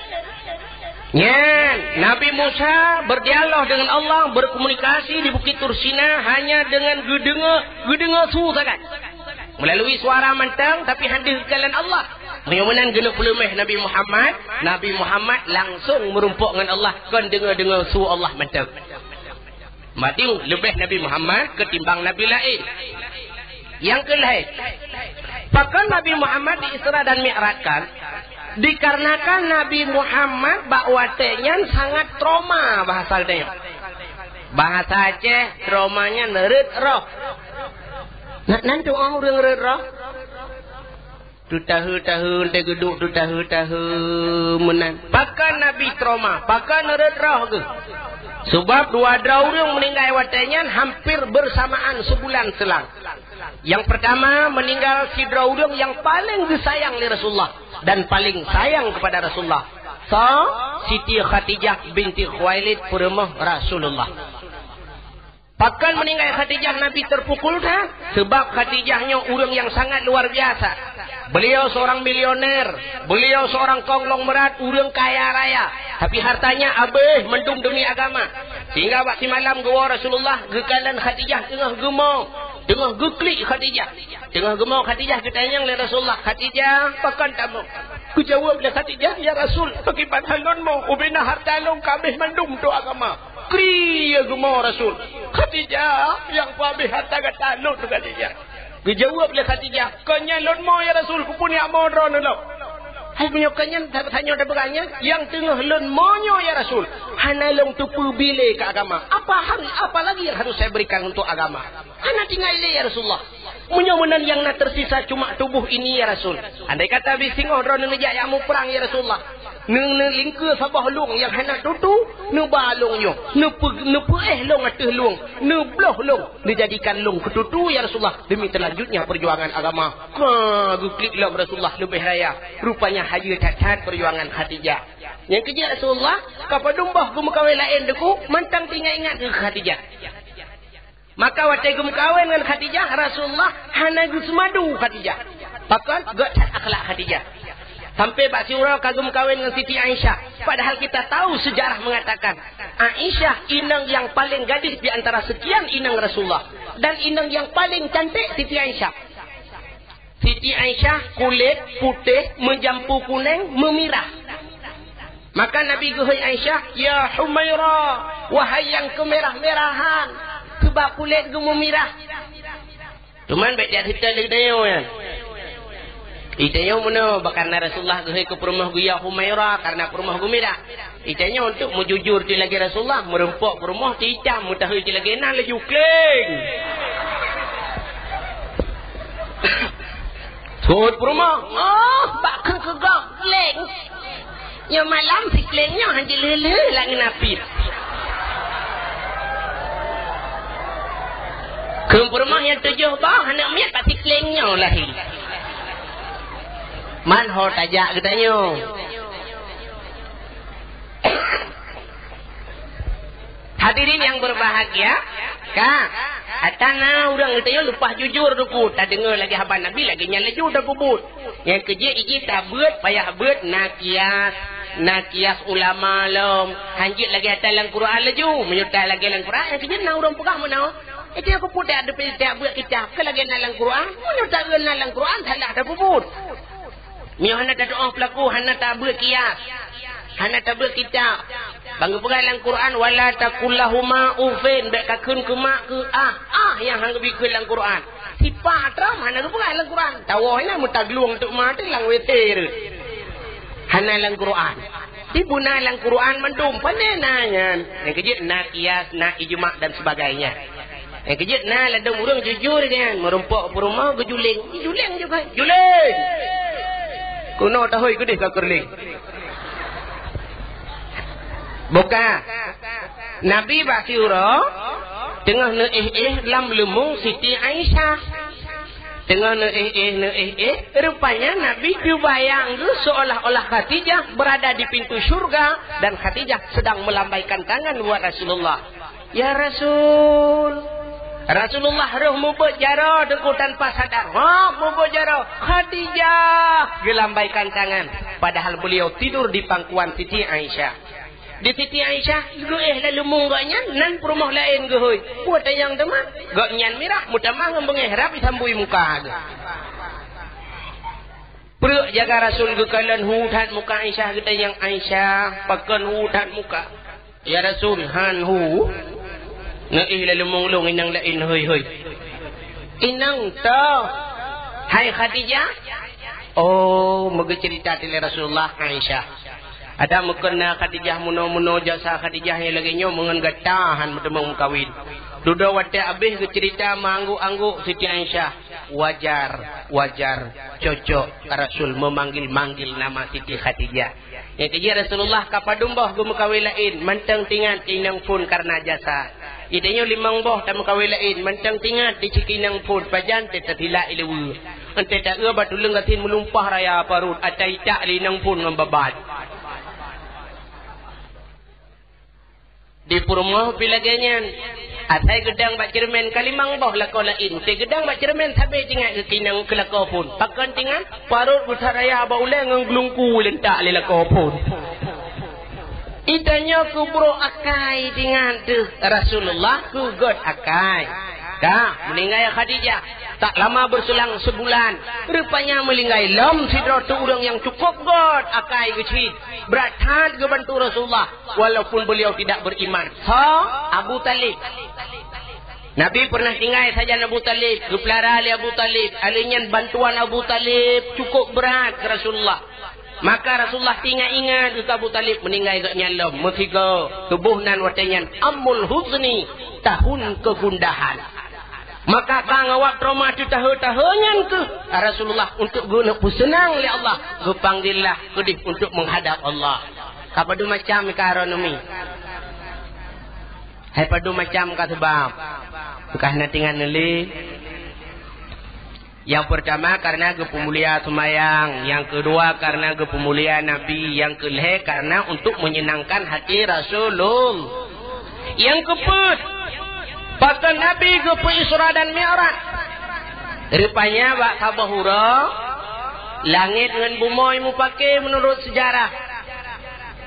Nyan, Nabi Musa berdialog dengan Allah, berkomunikasi di Bukit Tursina hanya dengan geudeungoe, geudeungoe su sagai. Melalui suara mantong, tapi hana geukalon Allah. Meunyoe meunan geuneuk peuleumeh Nabi Muhammad, Nabi Muhammad langsung meurumpok ngon Allah, kon deungoe-deungoe su Allah mantong. Maté leubeh Nabi Muhammad ketimbang nabi laén. Nyang keulhèe, pakon Nabi Muhammad di-Isra dan Mi'rajkan? Dikarenakan Nabi Muhammad bak watèe nyan sangat trauma, bahasa geutanyoe. Bahasa Aceh, trauma nyan rhöt roh. Na, na teuh ureueng rhöt roh? Teutahe-tahe, teuh geuduek teutahe-tahe meunan. Pakon Nabi trauma, pakon rhöt roh geuh? Sebab dua droe ureueng meuninggai watèe nyan hampir bersamaan sebulan selang. Yang pertama, meninggal sidroe ureueng yang paling geusayang lé Rasulullah dan paling sayang kepada Rasulullah. Soe? Siti Khadijah binti Khuwailid, peurumoh Rasulullah. Pakon meuninggai Khadijah Nabi terpukul that? Sebab Khadijah nyoe ureueng yang sangat luar biasa. Beliau seorang milioner, beliau seorang konglomerat, ureueng kaya raya. Tapi hartanya abéh mandum demi agama. Sehingga bak simalam geuwoe Rasulullah geukalon Khadijah teungoh geumoe, teungoh geuklik Khadijah. Teungoh geumoe Khadijah geutanyong lé Rasulullah, "Khadijah, pakon tamoe?" Geujaweueb lé Khadijah, "Ya Rasul, pakriban lôn moe, ubena harta lôn ka abéh mandum untuk agama." Kri ya geumoe Rasul. "Khadijah, nyang peuabéh harta gata lôn, Khadijah." Geujaweueb lé Khadijah, "Kon nyan lôn moe ya Rasul, keupeue neujak moe droeneuh lom?" Hai meunyoe kon nyan, tanyoe tapeugah nyan, "Nyang teungoh lôn moe nyoe ya Rasul, hana lôn teupeubri lé keu agama. Apa harus, apa lagi yang harus saya berikan untuk agama? Hana tinggai lé ya Rasulullah. Meunyoe meunan nyang na tersisa cuma tubuh ini ya Rasul. Andai kata bri singoh droeneuh neujak jak muprang ya Rasulullah, neu-, neulingkeue saboh lueng nyang hana tutu, neuba lueng nyoe, neupeu-, neupeuéh lueng ateueh lueng, neubloh lueng, neujadikan lueng keu tutu ya Rasulullah, demi teulanjutnya perjuangan agama." Ka geuklik lom Rasulullah leubeh raya. Rupanya hayeue that-that perjuangan Khadijah. Nyang keujeuet Rasulullah ka padum boh geumeukawen laén teungku, mantong teuingat-ingat keu Khadijah. Maka watèe geumeukawen ngon Khadijah, Rasulullah hana geuseumadu Khadijah. Pakon? Göt that akhlak Khadijah. Sampai bak siuroe ka geumeukawen ngon Siti Aisyah. Padahal kita tahu sejarah mengatakan, Aisyah inong yang paling gadis di antara sekian inong Rasulullah. Dan inong yang paling cantik Siti Aisyah. Siti Aisyah kulét putéh, meujampu kunéng, meumirah. Maka Nabi geuhôi Aisyah, "Ya Humaira, wahai nyang keumirah-mirahan, keubah kulét geuh meumirah." Teuma bèk jak siteun lé geutanyoe nyan. Geutanyoe meunoe, bah kareuna Rasulullah geuhôi keu peurumoh geuh, "Ya Humaira," kareuna peurumoh geuh mirah. Geutanyoe untuk meujujur cit lagèe Rasulullah, meurumpok peurumoh teuitam, meutahôi cit lagèe nan laju kleng. Sot peurumoh, "Oh, bak keuh keugok kleng." Nyoe malam si kleng nyoe han jilheuh-lheuh lam ngon apit. Kheun peurumoh nyang tujoh boh aneuk miet bak si kleng nyoe lahé. Man ho tajak geutanyoe. Hadirin yang berbahagia, ka, ata na ureueng geutanyoe leupah jujur teungku, tadeungoe lagèe haba Nabi lagèe nyan laju tapeubuet. Nyang keujeuet ijih tabeuet, payah beuet na kias, na kias ulama lom. Han jeuet lagèe ata lam Quran laju. Meunyoe ta lagèe lam Quran, nyang keujeuet na ureueng peugah meunoe. Itu aku pudak depan tiap buat kitab ke lagèe na lam Quran. Meunyoe ta na lam Quran, salah tapeubuet. Meunyoe hana tatu'oh peulaku, hana tabeuet kias, hana tabeuet kitab. Ban geupeugah lam Quran, "Wala taqul lahuma uffin," bèk kakheun keu mak keuh ah, ah nyang han geubri kheun lam Quran. Sipak tram hana geupeugah lam Quran. Tawoe nyan meutaglueng teuk ma teuh lam W C reuet. Hana lam Quran. Di buna lam Quran mandum, pane na nyan. Nyang keujeuet na kias, na ijma dan sebagainya. Nyang keujeuet na ladôm ureueng jujur nyan, meurumpok peurumoh geujuleng. Jijuleng juga. Juleng! Unoe tahôi keudeh ka keureuling. Buka. Nabi bak siuroe teungoh neuéh-éh lam leumong Siti Aisyah. Teungoh neuéh-éh, neuéh-éh, rupanya Nabi teubayang geuh seolah-olah Khadijah berada di pintu syurga dan Khadijah sedang melambaikan tangan buat Rasulullah. "Ya Rasul." Rasulullah roh mubeuet jaroe Teungku tanpa sadar. Ha, mubeuet jaroe. "Khadijah!" Geulambaikan tangan. Padahal beliau tidur di pangkuan Siti Aisyah. Di Siti Aisyah geuéh lam leumong gobnyan, nan peurumoh laén geuhôi. Peue tanyong teuma? Gobnyan mirah, meutamah ngon beungéh rab isambui muka geuh. Preuk jaga Rasul geukalon hu that muka Aisyah, geutanyong, "Aisyah, pakon hu that muka?" "Ya Rasul, han hu. Neuéh lam leumong lôn inong laén hôi-hôi." "Inong toh, hai Khadijah?" Oh, meugeuceurita lé Rasulullah Aisyah. Adak meukeuna Khadijah meunoe-meunoe jasa Khadijah nyang lagée nyoe meungon gata han meuteumé meukawen. Dudoe watée abéh geuceurita meuangguk-angguk Siti Aisyah. Wajar, wajar, cocok Rasul memanggil-manggil nama Siti Khadijah. Nyang keujeuet Rasulullah ka padum boh geumeukawen laén, mantong tingat inong phon kareuna jasa. Geutanyoe limong boh tameukawen laén, mantong tingat di cit inong phon pajan teutatila ileue. Entée taeu bak tuleueng gasien meulumpah raya parot, ata itak lé inong phon ngon babat. Di peurumoh pi lagée nyan, asai geudang bak ceureumen ka limong boh lakoe laén. Teugeudang bak ceureumen sabe tingat geukinong keu lakoe phon. Pakon tingat, parot geutaraya bak ulée ngon geulungku lentak lé lakoe phon. Geutanyoe keubrok akai tingat teuh Rasulullah keu gét akai. Ka, meuninggai Khadijah. Tak lama berselang sebulan, rupanya meuninggai lom sidroe teuh ureuëng nyang cukup gét akai geucit. Brat that geubantu Rasulullah. Walaupun beliau tidak beriman. Soe? Abu Talib. Nabi pernah tinggai sajan Abu Talib, geupeulara lé Abu Talib. Alheuh nyan bantuan Abu Talib cukup brat keu Rasulullah. Maka Rasulullah teuingat-ingat keu Abu Talib meuninggai gobnyan lom. Meusigoe tuboh nan watée nyan Amul Huzni, tahun kegundahan. Maka ka ngon awak trauma teutahe-tahe nyan keuh Rasulullah untuk geuneuk peuseunang lé Allah, geupanggillah keudeh untuk menghadap Allah. Ka padum macam ka aronomi. Hai padum macam ka seubab. Ka hana tingat neulé. Yang pertama karena geupeumulia seumayang, yang kedua karena geupeumulia Nabi, yang kelhée karena untuk menyenangkan hati Rasulullah. Nyang keupeuet, pakon Nabi geupeu Isra dan Mi'raj. Rupanya bak saboh uroe, langét ngon bumoe mupake meunurot seujarah.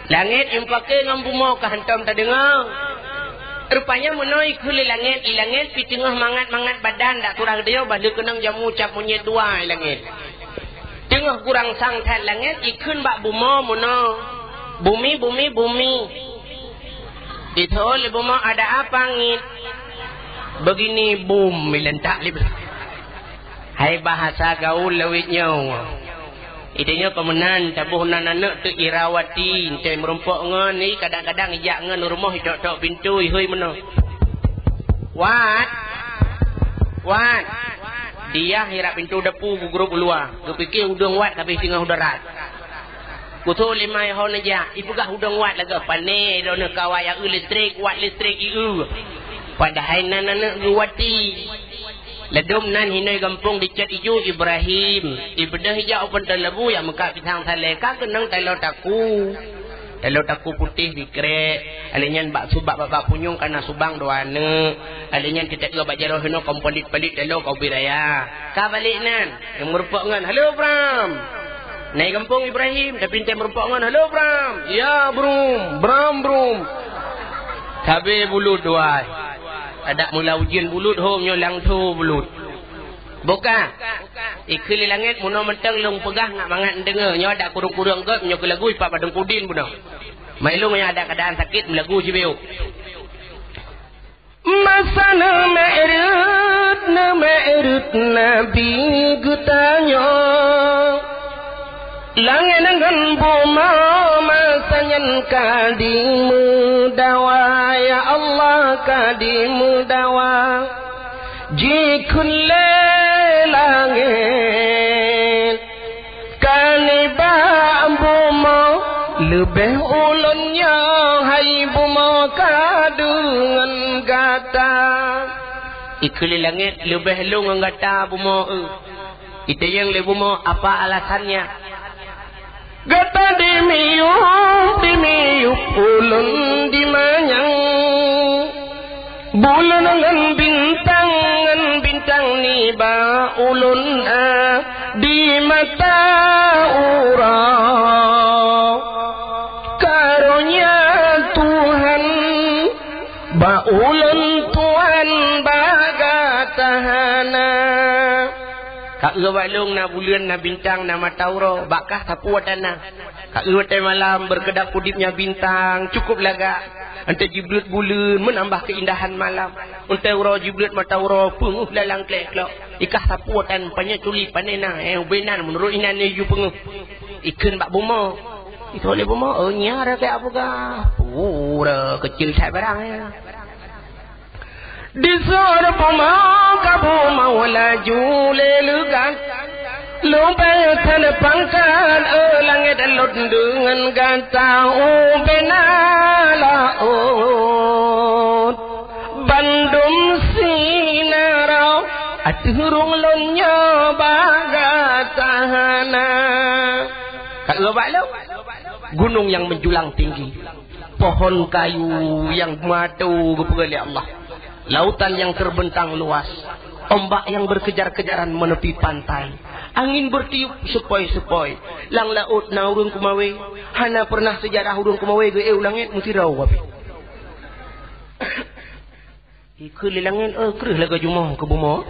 Langét mupake ngon bumoe ka hantom tadeungoe. Rupanya meunoe ikheun lé langét, i langét pih teungoh mangat-mangat badan dak surah geutanyoe bah lheueh keunong jamu cap monyét dua i langét. Teungoh gurang sang that langét, ikheun bak bumoe meunoe, "Bumi, bumi, bumi." Ditho lé bumoe, "Ada apa, Ngit?" "Begini, bum," ilentak lé. Hai bahasa gaul lawét nyoe. Geutanyoe keu meunan taboh nan aneuk teuk Irawati, entée meurumpok ngon, i kadang-kadang ijak ngon u rumoh itok-tok pintoe, ihôi meunoe. "Wat! Wat!" Diah i rab pintoe dapu geugrôp u luwa. Geupike udeueng wat ka abéh singoh u darat. Kutô lé mai ho neujak, ipeugah udeueng wat lagée pane droeneuh kawai aeu listrik, wat listrik ieu. Padahai nan aneuk geuwati. Ladôm nan hinoe gampông dicet iju Ibrahim. Ibeudôh ijak u Panton Labu jak meukat pisang salée ka keunong taloe taku. Taloe taku putéh dikrek. Alheuh nyan bak subak bak, bak punyueng kana subang dua aneuk. Alheuh nyan teuteuk bak jaroe hinoe kon palit-palit taloe ka ubit raya. Ka balek nan, nyang meurumpok ngon, "Halo, Bram!" Nai gampông Ibrahim, tapi entée meurumpok ngon, "Halo, Bram!" "Ya, Brum! Bram, Brum!" Sabe bulut dua. Adak mula ujeuen bulut, hom nyoe langtho bulut. Buka. Ikheun lé langét, meunoe mantong lôn peugah ngat mangat neudeungoe. Nyoe adak kureueng-kureueng gét, nyoe keu lagu ipak padum kudin bunoe. Mai lôn nyang adak keuadaan sakét meulagu jibiôh. Masa neumi'raj, neumi'raj Nabi geutanyoe. Langét ngon bumoe masa nyan ka dimeudawa, ya Allah, ka dimeudawa. Jikheun lé langét, ka niba Eh, ulôn nyoe hai bumoe ka deungon gata. Ikheun lé langét, leubeh lôn ngon gata bumoe, eu. Itanyong lé bumoe, apa alasannya? Gata dimiyueb, dimiyueb ulôn dimanyang. Buleuen ngon bintang, ngon bintang nibak ulôn, a, di mata uroe. Karonya Tuhan bak ulôn tuan bak gata hana. Ka eu bak lôn na buleuen, na bintang, na mata uroe, bak kah sapeue atra na. Ka eu watée malam, berkedap udeb nyan bintang, cukup lagak. Atra jibleuet buleuen, menambah keindahan malam. Atra uroe jibleuet mata uroe, peungeuh lalang klek-klok. Ikah sapeue atra, panyöt tuli pané na, eh, ubé nan, meunurot inan nyoe ju peungeuh. Ikheun bak bumoe. Ikheun lé bumoe, "Oh, nyan atra keu abu gah." Pura keucil that barang, ya. Disoe bumoe ka bumoe laju lé leugat. Leubeh that pangkat, eu, langét lôn deungon gata ubé na laôt. Bandum sinarok ateueh rhueng lôn nyoe bak gata hana. Ka eu bak lôn, gunong nyang menjulang tinggi. Pohon kayu nyang meutô geupeugah lé Allah, lautan nyang terbentang luas, ombak nyang berkejar-kejaran menepi pantai, angin bertiup sepoi-sepoi. Lam laôt na ureuëng keumawé, hana pernah seujarah ureuëng keumawé geuék u langét, meusidroe wapi. Ikheun lé langét, "Eh, kreueh lagée jumoe keu bumoe."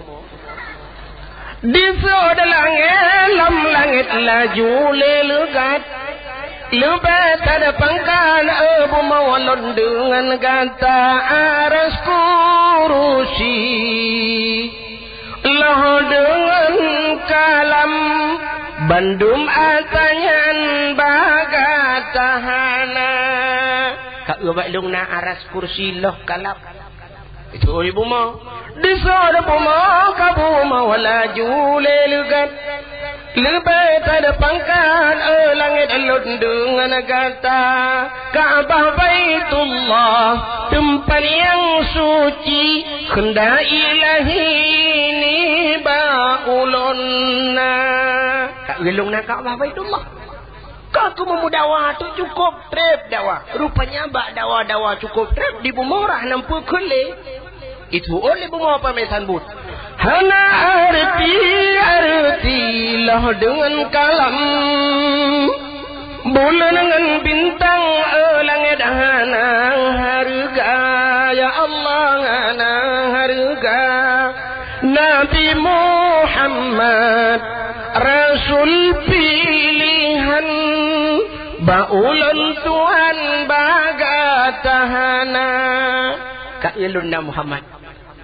Disoe di langét, lam langét laju lé leugat. Leubeh that pangkat, eu, bumoe lôn deungon gata, aras kurusi. Lôn deungon kalam, bandum atra nyan bak gata hana. Ka eu bak lôn na aras, kursi, lôn, kalam. Itu di bumoe. Disoe di bumoe ka bumoe laju lé leugat. Leubeh that pangkat, eu, langét lôn deungon gata. Ka'bah Baitullah, teumpat nyang suci, keundak Ilahi nibak ulôn na. Ka eu lôn na Ka'bah Baitullah. Ka keumeung meudawa tu cukôp treb dawa. Rupanya bak dawa-dawa cukôp treb di bumoe rah nam peue kheun lé. Itu oleh bumoe pamé sambot. Hana arti-arti lôn deungon kalam. Buleuen ngon bintang, eu, langét hana hareuga. Ya Allah, hana hareuga. Nabi Muhammad, Rasul pilihan, bak ulôn tuan bak gata hana. Ka eu lôn na Muhammad.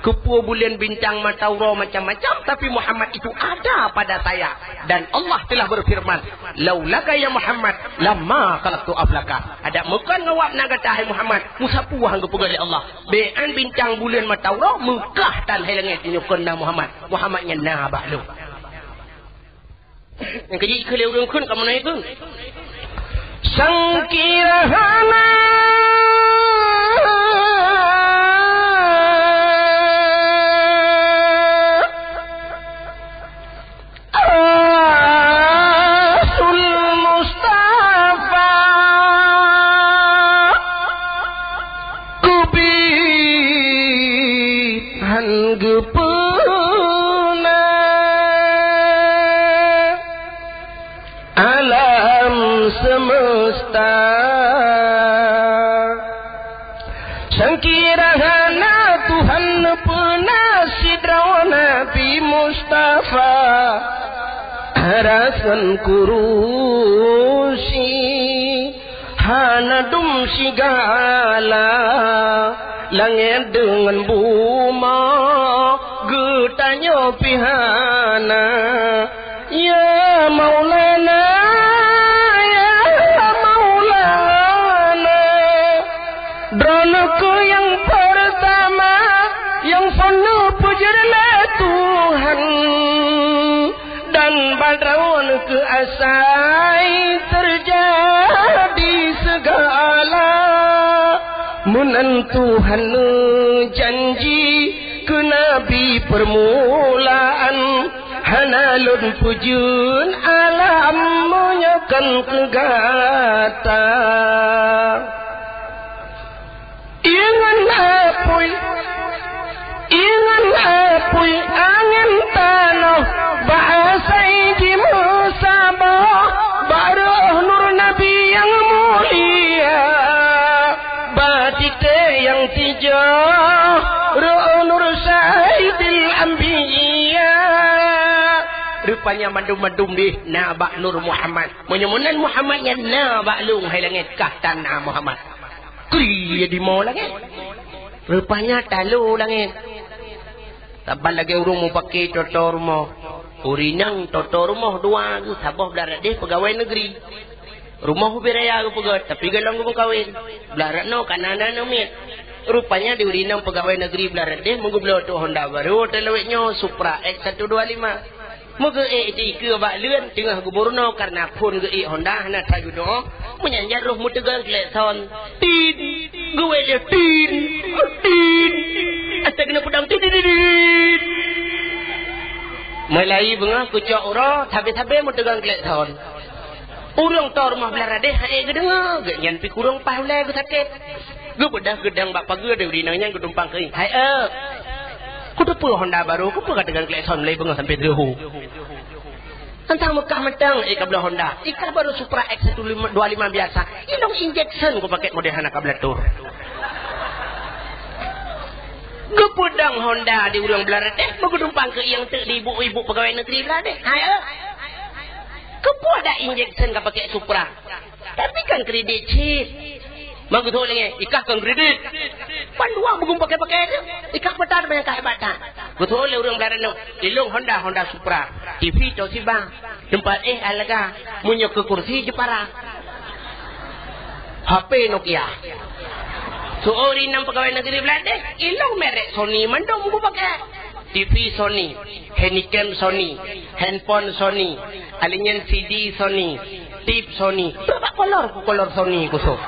Keupeue buleuen, bintang, mata uroe, macam-macam, tapi Muhammad itu ada pada saya. Dan Allah telah berfirman, "Laulaka ya Muhammad, lama khalaqtu aflaka." Adak meukon ngon wak na gata, hai Muhammad, meusapeue han geupeugah lé Allah. Bèk an bintang, buleuen, mata uroe, meukah tan hai langét nyoe kon na Muhammad. Muhammad nyan na bak lôn. Nyang keujeuet keu lé ureueng kheun ka meunan kheun. Sangkira hana Rasul Mustafa keubiet han geupeuna alam semesta. Sangkira hana Tuhan peuna sidroe Nabi Mustafa, rasan kurusi. Hana dum sigala, langét deungon bumoe, geutanyoe pih hana. Ya Maulana, ya Maulana, Droeneuh kheueh nyang peurtama, nyang peue neupeujeuet lé Tuhan, dan bak Droeneuh kheueh asai teujadi segala Ta'ala, meunan Tuhan neujanji keu Nabi peurmulaan, hana lôn peujeuen alam meunyoe kon keu gata. Ingat apui, ingat apui angén tanoh, bak asai jimeusaboh, bak reuh nur Nabi nyang mulia, bak titée nyang tijoh, reuh nur Saidil Anbiya. Rupanya mandum-mandum deh na bak nur Muhammad. Meunyoe meunan Muhammad nyan na bak lôn hai langét, kah tan na Muhammad. Kri di mo langét. Rupanya talo langét. Saban lagée ureuëng mupake toto rumoh. Ureuëng inong toto rumoh dua geuh, saboh blah radeh peugawée negeri. Rumoh ubé raya geupeugét, tapi golom geumeukawen. Blah radeh nyoe ka na na miet. Rupanya di ureuëng inong peugawée negeri blah radeh meugeubloe tu Honda baru, talawét nyoe Supra X satu dua lima. Meugeue-ék di keue bak leuen teungoh geumeurunoe, kareuna phon geu-ék Honda hana that geudoe, meunyan jak roh meuteugang klekson. Tin! Geuwék lé tin! Tin! Asai keuneuk peudong, tin, tin, tin, tin! Meulai beungoh kucok uroe, sabe-sabe meuteugang klekson. Ureuëng tô rumoh blah radeh han ék geudeungoe, geuhnyan pih kureueng paih ulée geusakét. Geubeudôh geudong bak pageue di ureuëng inong nyan geutumpang keu ié. Hai, eh! Kuteupeue Honda baru, keupeue ka teugang klekson mulai beungoh sampai teuhu? Tantang meukah mantong, eh, kabloe Honda. Ikah baru Supra X satu lima dua lima biasa. Ilong injection kupakét model hana kablator. Geupeudong Honda di ureuëng blah radeh, meugeutumpang keu ié teuk di ibu-ibu peugawée negeri blah radeh. Hai, eh! Keupeue ada injection kapakét Supra? Tapi kan kredit cit. Meugeutho lagée, ikah kan kredit. Pan dua bugum pakai-pakai tu. Ikah peutan banyak kah hebat tan. Geutho lé ureuëng blah radeh nyoe, ilong Honda, Honda Supra. T V Toshiba. Teumpat éh alaga. Meunyoe keu kursi Jepara. H P Nokia. Su'uri nam peugawée negeri blah radeh, ilong merek Sony mandum bugum pakai. T V Sony, handycam Sony, handphone Sony, alinyan C D Sony, tip Sony. Bak kolor ku kolor Sony kusok.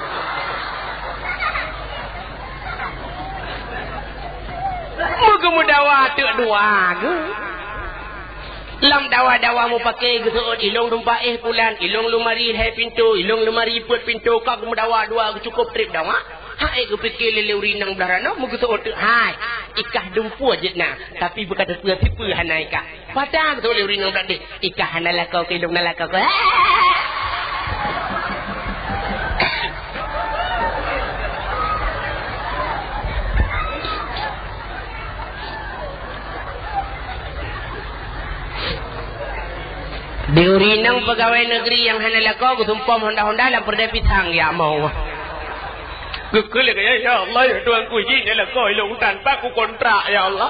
Meugeumeudawa teuk dua geuh. Lam dawa-dawa mupake geuseuôt ilong dumpa éh pulan, ilong lumari hai pintoe, ilong lumari peuet pintoe, ka geumeudawa dua geuh cukôp trép dawa. Hai geupike lé ureuëng inong blah radeh nyoe meugeuseuôt teuk hai. Ikah dumpeue jeuet na, tapi beuka teupeue sipeue hana ikah. Padahai beutôi lé ureuëng inong blah radeh, ikah hana lakoe keu ilong na lakoe keu. Di ureuëng inong peugawée negeri nyang hana lakoe geusumpom Honda-Honda lam peureudée pisang ya mau. Geukheun lé gaya, "Ya Allah, ya Tuhanku, jih nyan lakoe ilong tan, pat kukontrak, ya Allah."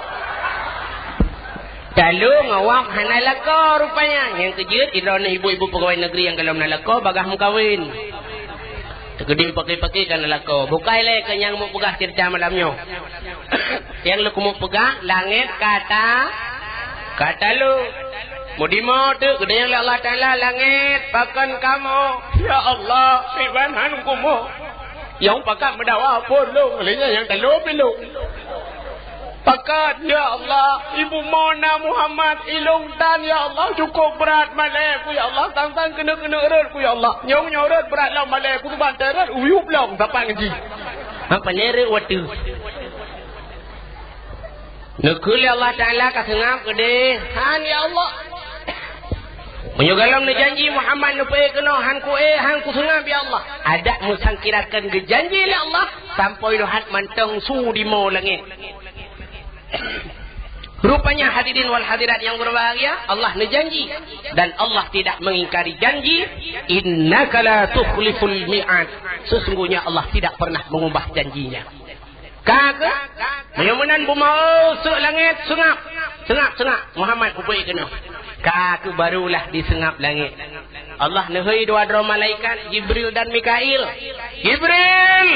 Talô ngon awak hana lakoe rupanya. Nyang keujeuet, droeneuh ibu-ibu peugawée negeri nyang golom na lakoe bagaih meukawen. Teukeudi paké-paké ka na lakoe. Bukai lé keu nyang meupeugah ceurita malam nyoe. Nyang lôn keumeung peugah, langét ka ta-, ka talô. Meudimoe teuk geudanyong lé Allah Taala langét, pakon kamoe? Ya Allah, kiban han kumoe. Nyang pakat meudawa phon lôn, lé nyan nyang talô pih lôn. Pakat, ya Allah, ibu mo na Muhammad, ilong tan, ya Allah, cukôp brat malée ku, ya Allah, sang-sang keuneuk-keuneuk rot ku, ya Allah. Nyong nyoe rot brat lom malée ku, bantai rot, uyueb lom sapat ngon jih. Apa nere watèe? Neukheun lé Allah Taala ka seungab keudeh. Han, ya Allah. Meunyoe golom neujanji Muhammad neupeuék keunoe, han kuék, han kuseungab, ya Allah. Adak meusangkirakan geujanji lé Allah, sampoe lheueh mantong su dimoe langét. Rupanya hadirin wal hadirat yang berbahagia, Allah neujanji dan Allah tidak mengingkari janji. Innaka la tukhliful mi'ad. Sesungguhnya Allah tidak pernah mengubah janjinya. Ka keuh, meunyoe meunan bumoe sôk langét, seungab, seungab, seungab, Muhammad kupeuék keunoe. Ka keuh barulah diseungab langét. Allah neuhôi dua droe malaikat, Jibril dan Mikail. Jibril!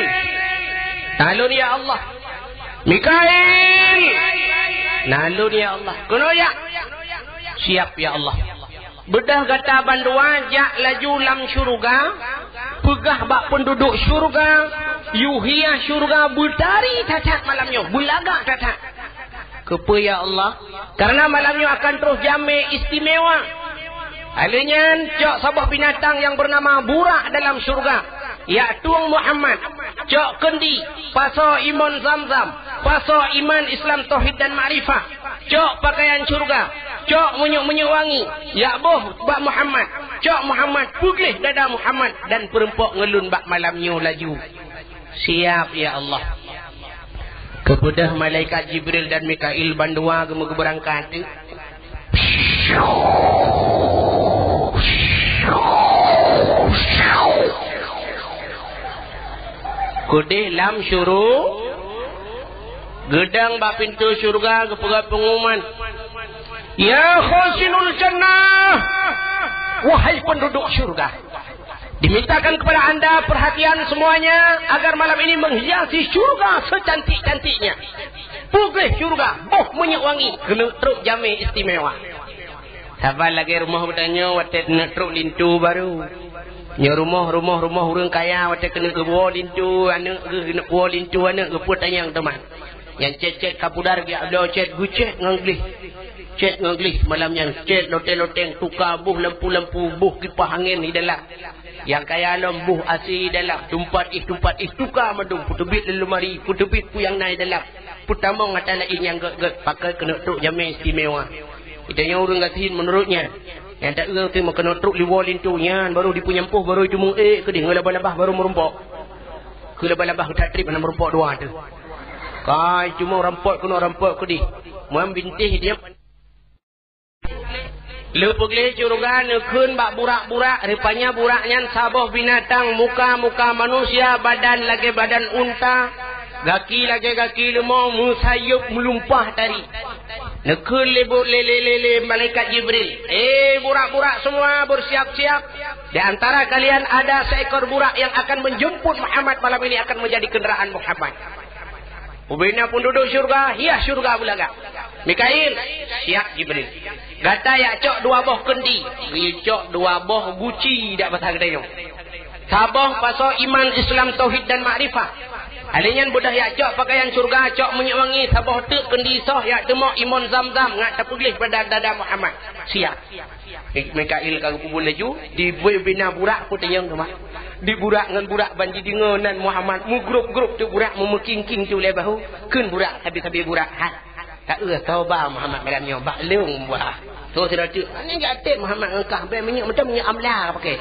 Na lôn ya Allah. Mikail! Na lôn ya Allah. Keunoe jak. Siap ya Allah. Beudôh gata bandua jak laju lam syeuruga, Peugah bak peunduduek syeuruga, yue hias syeuruga beutari that-that malam nyoe, beulagak that-that. Keupeue ya Allah? Karena malam nyoe akan troh jamé istimewa. Lheueh nyan, cok saboh binatang nyang beunama burak dalam syeuruga. Jak tueng Muhammad, cok keundi, pasoe imon Zamzam, pasoe iman, Islam, tauhid dan makrifah. Cok pakaian syeuruga, cok minyeuk-minyeuk wangi, jak boh bak Muhammad, cok Muhammad, peugleh dada Muhammad dan peurumpok ngon lôn bak malam nyoe laju. Siap, ya Allah. Keupeue deuh malaikat Jibril dan Mikail bandua geumeubeurangkat. Keudeh lam syuru-, geudong bak pintoe syeuruga geupeugah peungumuman, "Ya khazinul jannah, wahai peunduduek syeuruga, dimintakan kepada anda perhatian semuanya agar malam ini menghiasi syeuruga secantik-cantiknya. Peugleh syeuruga, boh minyeuk wangi, keuneuk trok jamé istimewa." Saban lagée rumoh geutanyoe watée keuneuk trok linto barô. Nyoe rumoh, rumoh, rumoh ureuëng kaya watée keuneuk geuwoe linto aneuëk geuh, keuneuk woe linto aneuëk geuh, peue tanyong teuma. Nyang cét-cét kapudar geujak bloe cét, geucét ngon gleh. Cét ngon gleh malam nyan, cét loteng-loteng, tuka boh lampu-lampu, boh kipah angén di dalam. Nyang kaya lom boh A C di dalam, teumpat éh, teumpat éh, tuka mandum, peuteubiet lam leumari, peuteubiet peue nyang na di dalam. Peutamong atra laén nyang gét-gét, pakai keuneuk trok jamé istimewa. Geutanyoe ureuëng gasien meunurot nyan. Nyang taeu teuma keuneuk trok liwoe linto nyan, barô dipeunyampoh, barô jimeuék keudeh, ngon labah-labah barô meurumpok. Keu labah-labah geutak treb hana meurumpok dua teuh. Kai cuma rampok keunoe rampok keudeh. Muam bintéh diam. Leupeugleh syeuruga neukheun bak burak-burak, rupanya burak nyan saboh binatang muka-muka manusia, badan lagée badan unta, gaki lagée gaki leumô, meusayeueb meulumpah tari. Neukheun lé bu-, lé, lé, lé, lé malaikat Jibril, "Eh, burak-burak semua, bersiap-siap. Di antara kalian ada seekor burak yang akan menjemput Muhammad malam ini, akan menjadi kendaraan Muhammad." Ubena peunduduek syeuruga, hias syeuruga beulagak. Mikail, siap Jibril. Gata jak cok dua boh keundi, geucok dua boh guci dak basa geutanyoe. Saboh pasoe iman, Islam, tauhid dan makrifah. Lheueh nyan beudôh jak cok pakaian syeuruga, cok minyeuk wangi, saboh teuk keundi soh jak teumok imon Zamzam ngat tapeugleh pada dada Muhammad. Siap. Mikail ka geupeubuet laju, dibina burak peutanyong teuma. Di burak ngon burak ban jideungoe nan Muhammad, meugrôp-grôp teuk burak, meumeuking-king teuk ulée bahu, kheun burak sabe-sabe burak, "Hai, ka eu toba Muhammad malam nyoe bak lôn bah." Toh sidroe teuk, "Nyan jak até Muhammad ngon kah, bèk minyeuk mantong, minyeuk amla pakai."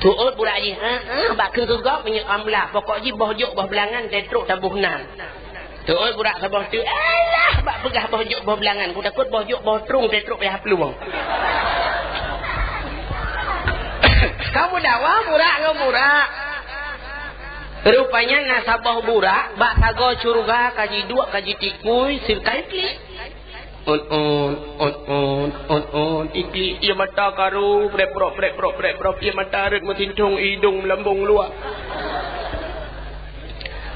Teuôt burak jih, "Ha, ha, bak kheun keu gob minyeuk amla, pokok jih boh jôk boh beulangan, teutrok taboh nan." Teuôt burak saboh teuk, "Alah, bak peugah boh jôk boh beulangan, kutakot boh jôk boh trung teutrok payah plueng." Ka meudawa burak ngon burak. Rupanya na saboh burak, bak sagoe syeuruga ka jiduek, ka jitikui, sirkai klik. On, on, on, on, on, on, iklik, ie mata karu, prep, prop, prep, prop, prep, prop, ie mata rot meutintong, idong meulambong luwa.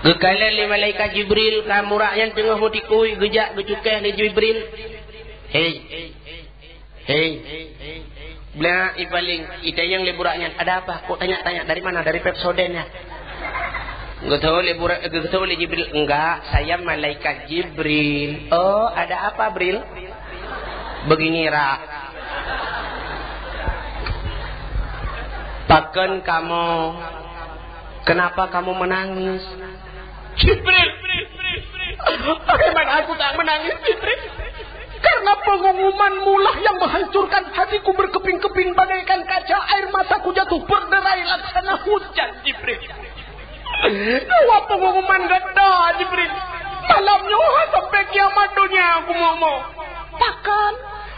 Geukalon lé malaikat Jibril, ka burak nyan teungoh meutikui, geujak geucukéh lé Jibril. "Hei, hei, blah ipaling, itanyong lé burak nyan, 'Ada apa?' Kok tanya-tanya, 'Dari mana?' 'Dari Pepsodent ya.'" Geutanyong lé burak, geutanyong lé Jibril, "Enggak, saya malaikat Jibril." "Oh, ada apa, Bril?" "Begini, Rak. Pakon kamu, kenapa kamu menangis?" "Jibril, bagaimana aku tak menangis, Jibril? Karena pengumumanmu lah yang menghancurkan hatiku berkeping-keping bagaikan kaca, air mataku jatuh berderai laksana hujan, Jibril." "Dua pengumuman gata, Jibril. Malam nyoe sampai kiamat dunia aku mau-mau. Bahkan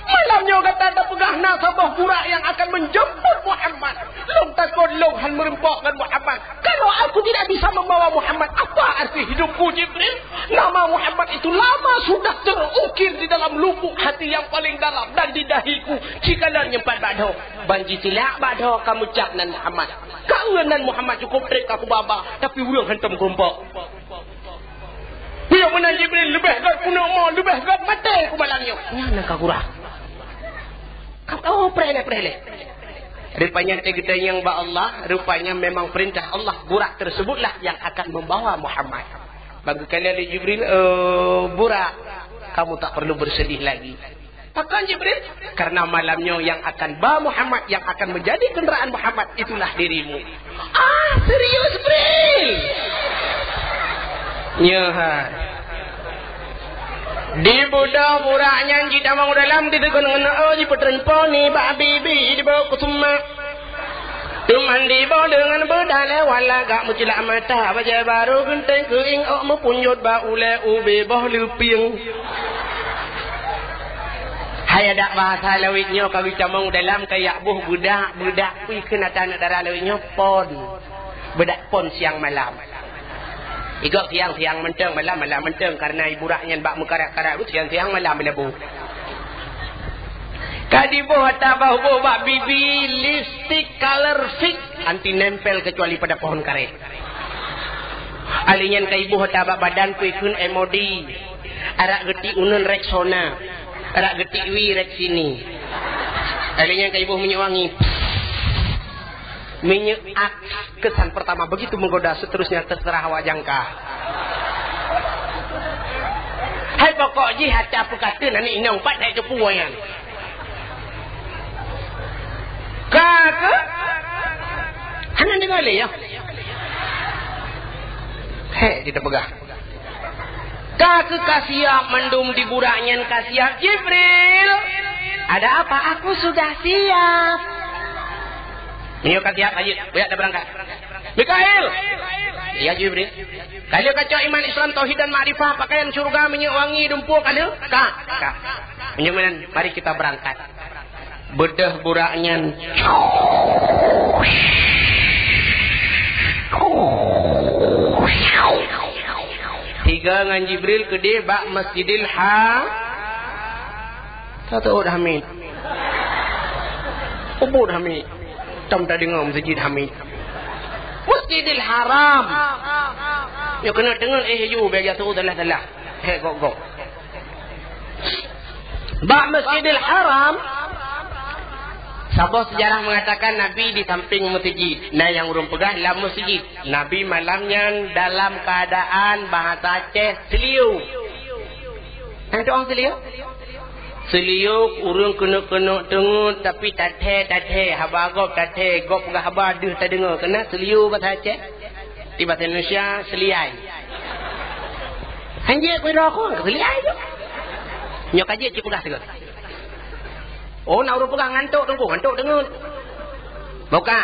malam nyoe gata tapeugah na saboh burak yang akan menjemput Muhammad. Lôn takot lôn han meurumpok ngon Muhammad. Kalau aku tidak bisa membawa Muhammad, apa arti hidupku, Jibril? Nama Muhammad itu lama sudah terukir di dalam lubuk hati yang paling dalam dan di dahiku. Jikalau nyeumpat bak dhoe, ban jiseulak bak dhoe ka meucap nan Muhammad. Ka eu nan Muhammad cukup treb ka kubaba, tapi ureuëng hantom meurumpok." Piôh meunan Jibril, "Leubeh gét peuneuk mo, leubeh gét maté ku malam nyoe." Nyan ka kurang. Ka tahu preh lé, preh lé. Rupanya teugeutanyong bak Allah, rupanya memang perintah Allah, burak tersebutlah yang akan membawa Muhammad. Bak geukheun lé Jibril, "Eh, burak, kamu tak perlu bersedih lagi." Pakon Jibril? Karena malam nyoe yang akan ba Muhammad, yang akan menjadi kenderaan Muhammad, itulah dirimu. Ah, serius, Jibril? Nyoe hai. Dibeudôh burak nyan jitamong u dalam, dideungon ngon, oh, jipeutreun poni bak bibi, dibawa keu seumah. Teuma diboh deungon beudalée, wala gak meucilak mata, bajée barô geunteng keuieng, ôk meupunjot bak ulée ubé boh leupieng. Hai adak bahasa lawét nyoe ka geutamong dalam, kayak boh beudak, beudak pih keu nata aneuk dara lawét nyoe pon. Beudak pon siang malam. Igok siang-siang mantong, malam-malam mantong, karena iburak nyan bak meukarat-karat, siang-siang malam meuleubeh. Ka diboh ata bak huboh bak bibi, lipstik color fix, anti nempel kecuali pada pohon karet. Alèh nyan ka iboh ata bak badan, peue kheun M O D. Arak geuti uneun Rexona. Arak geuti wi Rexini. Alèh nyan ka iboh minyeuk wangi. Minyeuk Axe kesan pertama begitu menggoda, seterusnya terserah awak jangka. Hai pokok jih ata peukateun aneuk inong pat hai teupeu nyan. Ka keuh? Hana deungoe lé, ya? Hek, di teupeugah. Ka keuh ka siap mandum di burak nyan ka siap, Jibril? Ada apa? Aku sudah siap. Nyoe ka siap, ayo, beuyak dah berangkat. Mikail! Ya, Jibril. Ka lheueh kacok iman Islam, tauhid dan makrifah, pakaian syurga, minyeuk wangi, dumpue ka lheueh? Ka, ka. Meunyoe meunan, mari kita berangkat. Beudôh burak nyan. Tiga ngon Jibril keudeh bak Masjidil Ha-, Tatot Hamid. Ubud Hamid. Tom tadeungoe Masjid Hamid. Masjidil Haram. Nyoe keuneuk deungoe, eh, ju, bèk jatuh salah-salah. Hek gok-gok. Bak Masjidil Haram, saboh sejarah mengatakan Nabi di samping masjid. Nah, nyang ureueng peugah lam masjid. Nabi malam nyan dalam keadaan bahasa Aceh seliu. Nyan tu'oh seliu? Seliu ureueng keuneuk-keuneuk teungeut, tapi tathèe-tathèe, haba gob tathèe, gob peugah haba deuh tadeungoe. Keunan seliu bahasa Aceh. Di bahasa Indonesia, seliai. Han jeuet keu droe kon, seliai tu. Nyoe ka jeuet cit peugah sigoe. Oh, na ureueng peugah ngantok teungku, ngantok teungeut. Buka.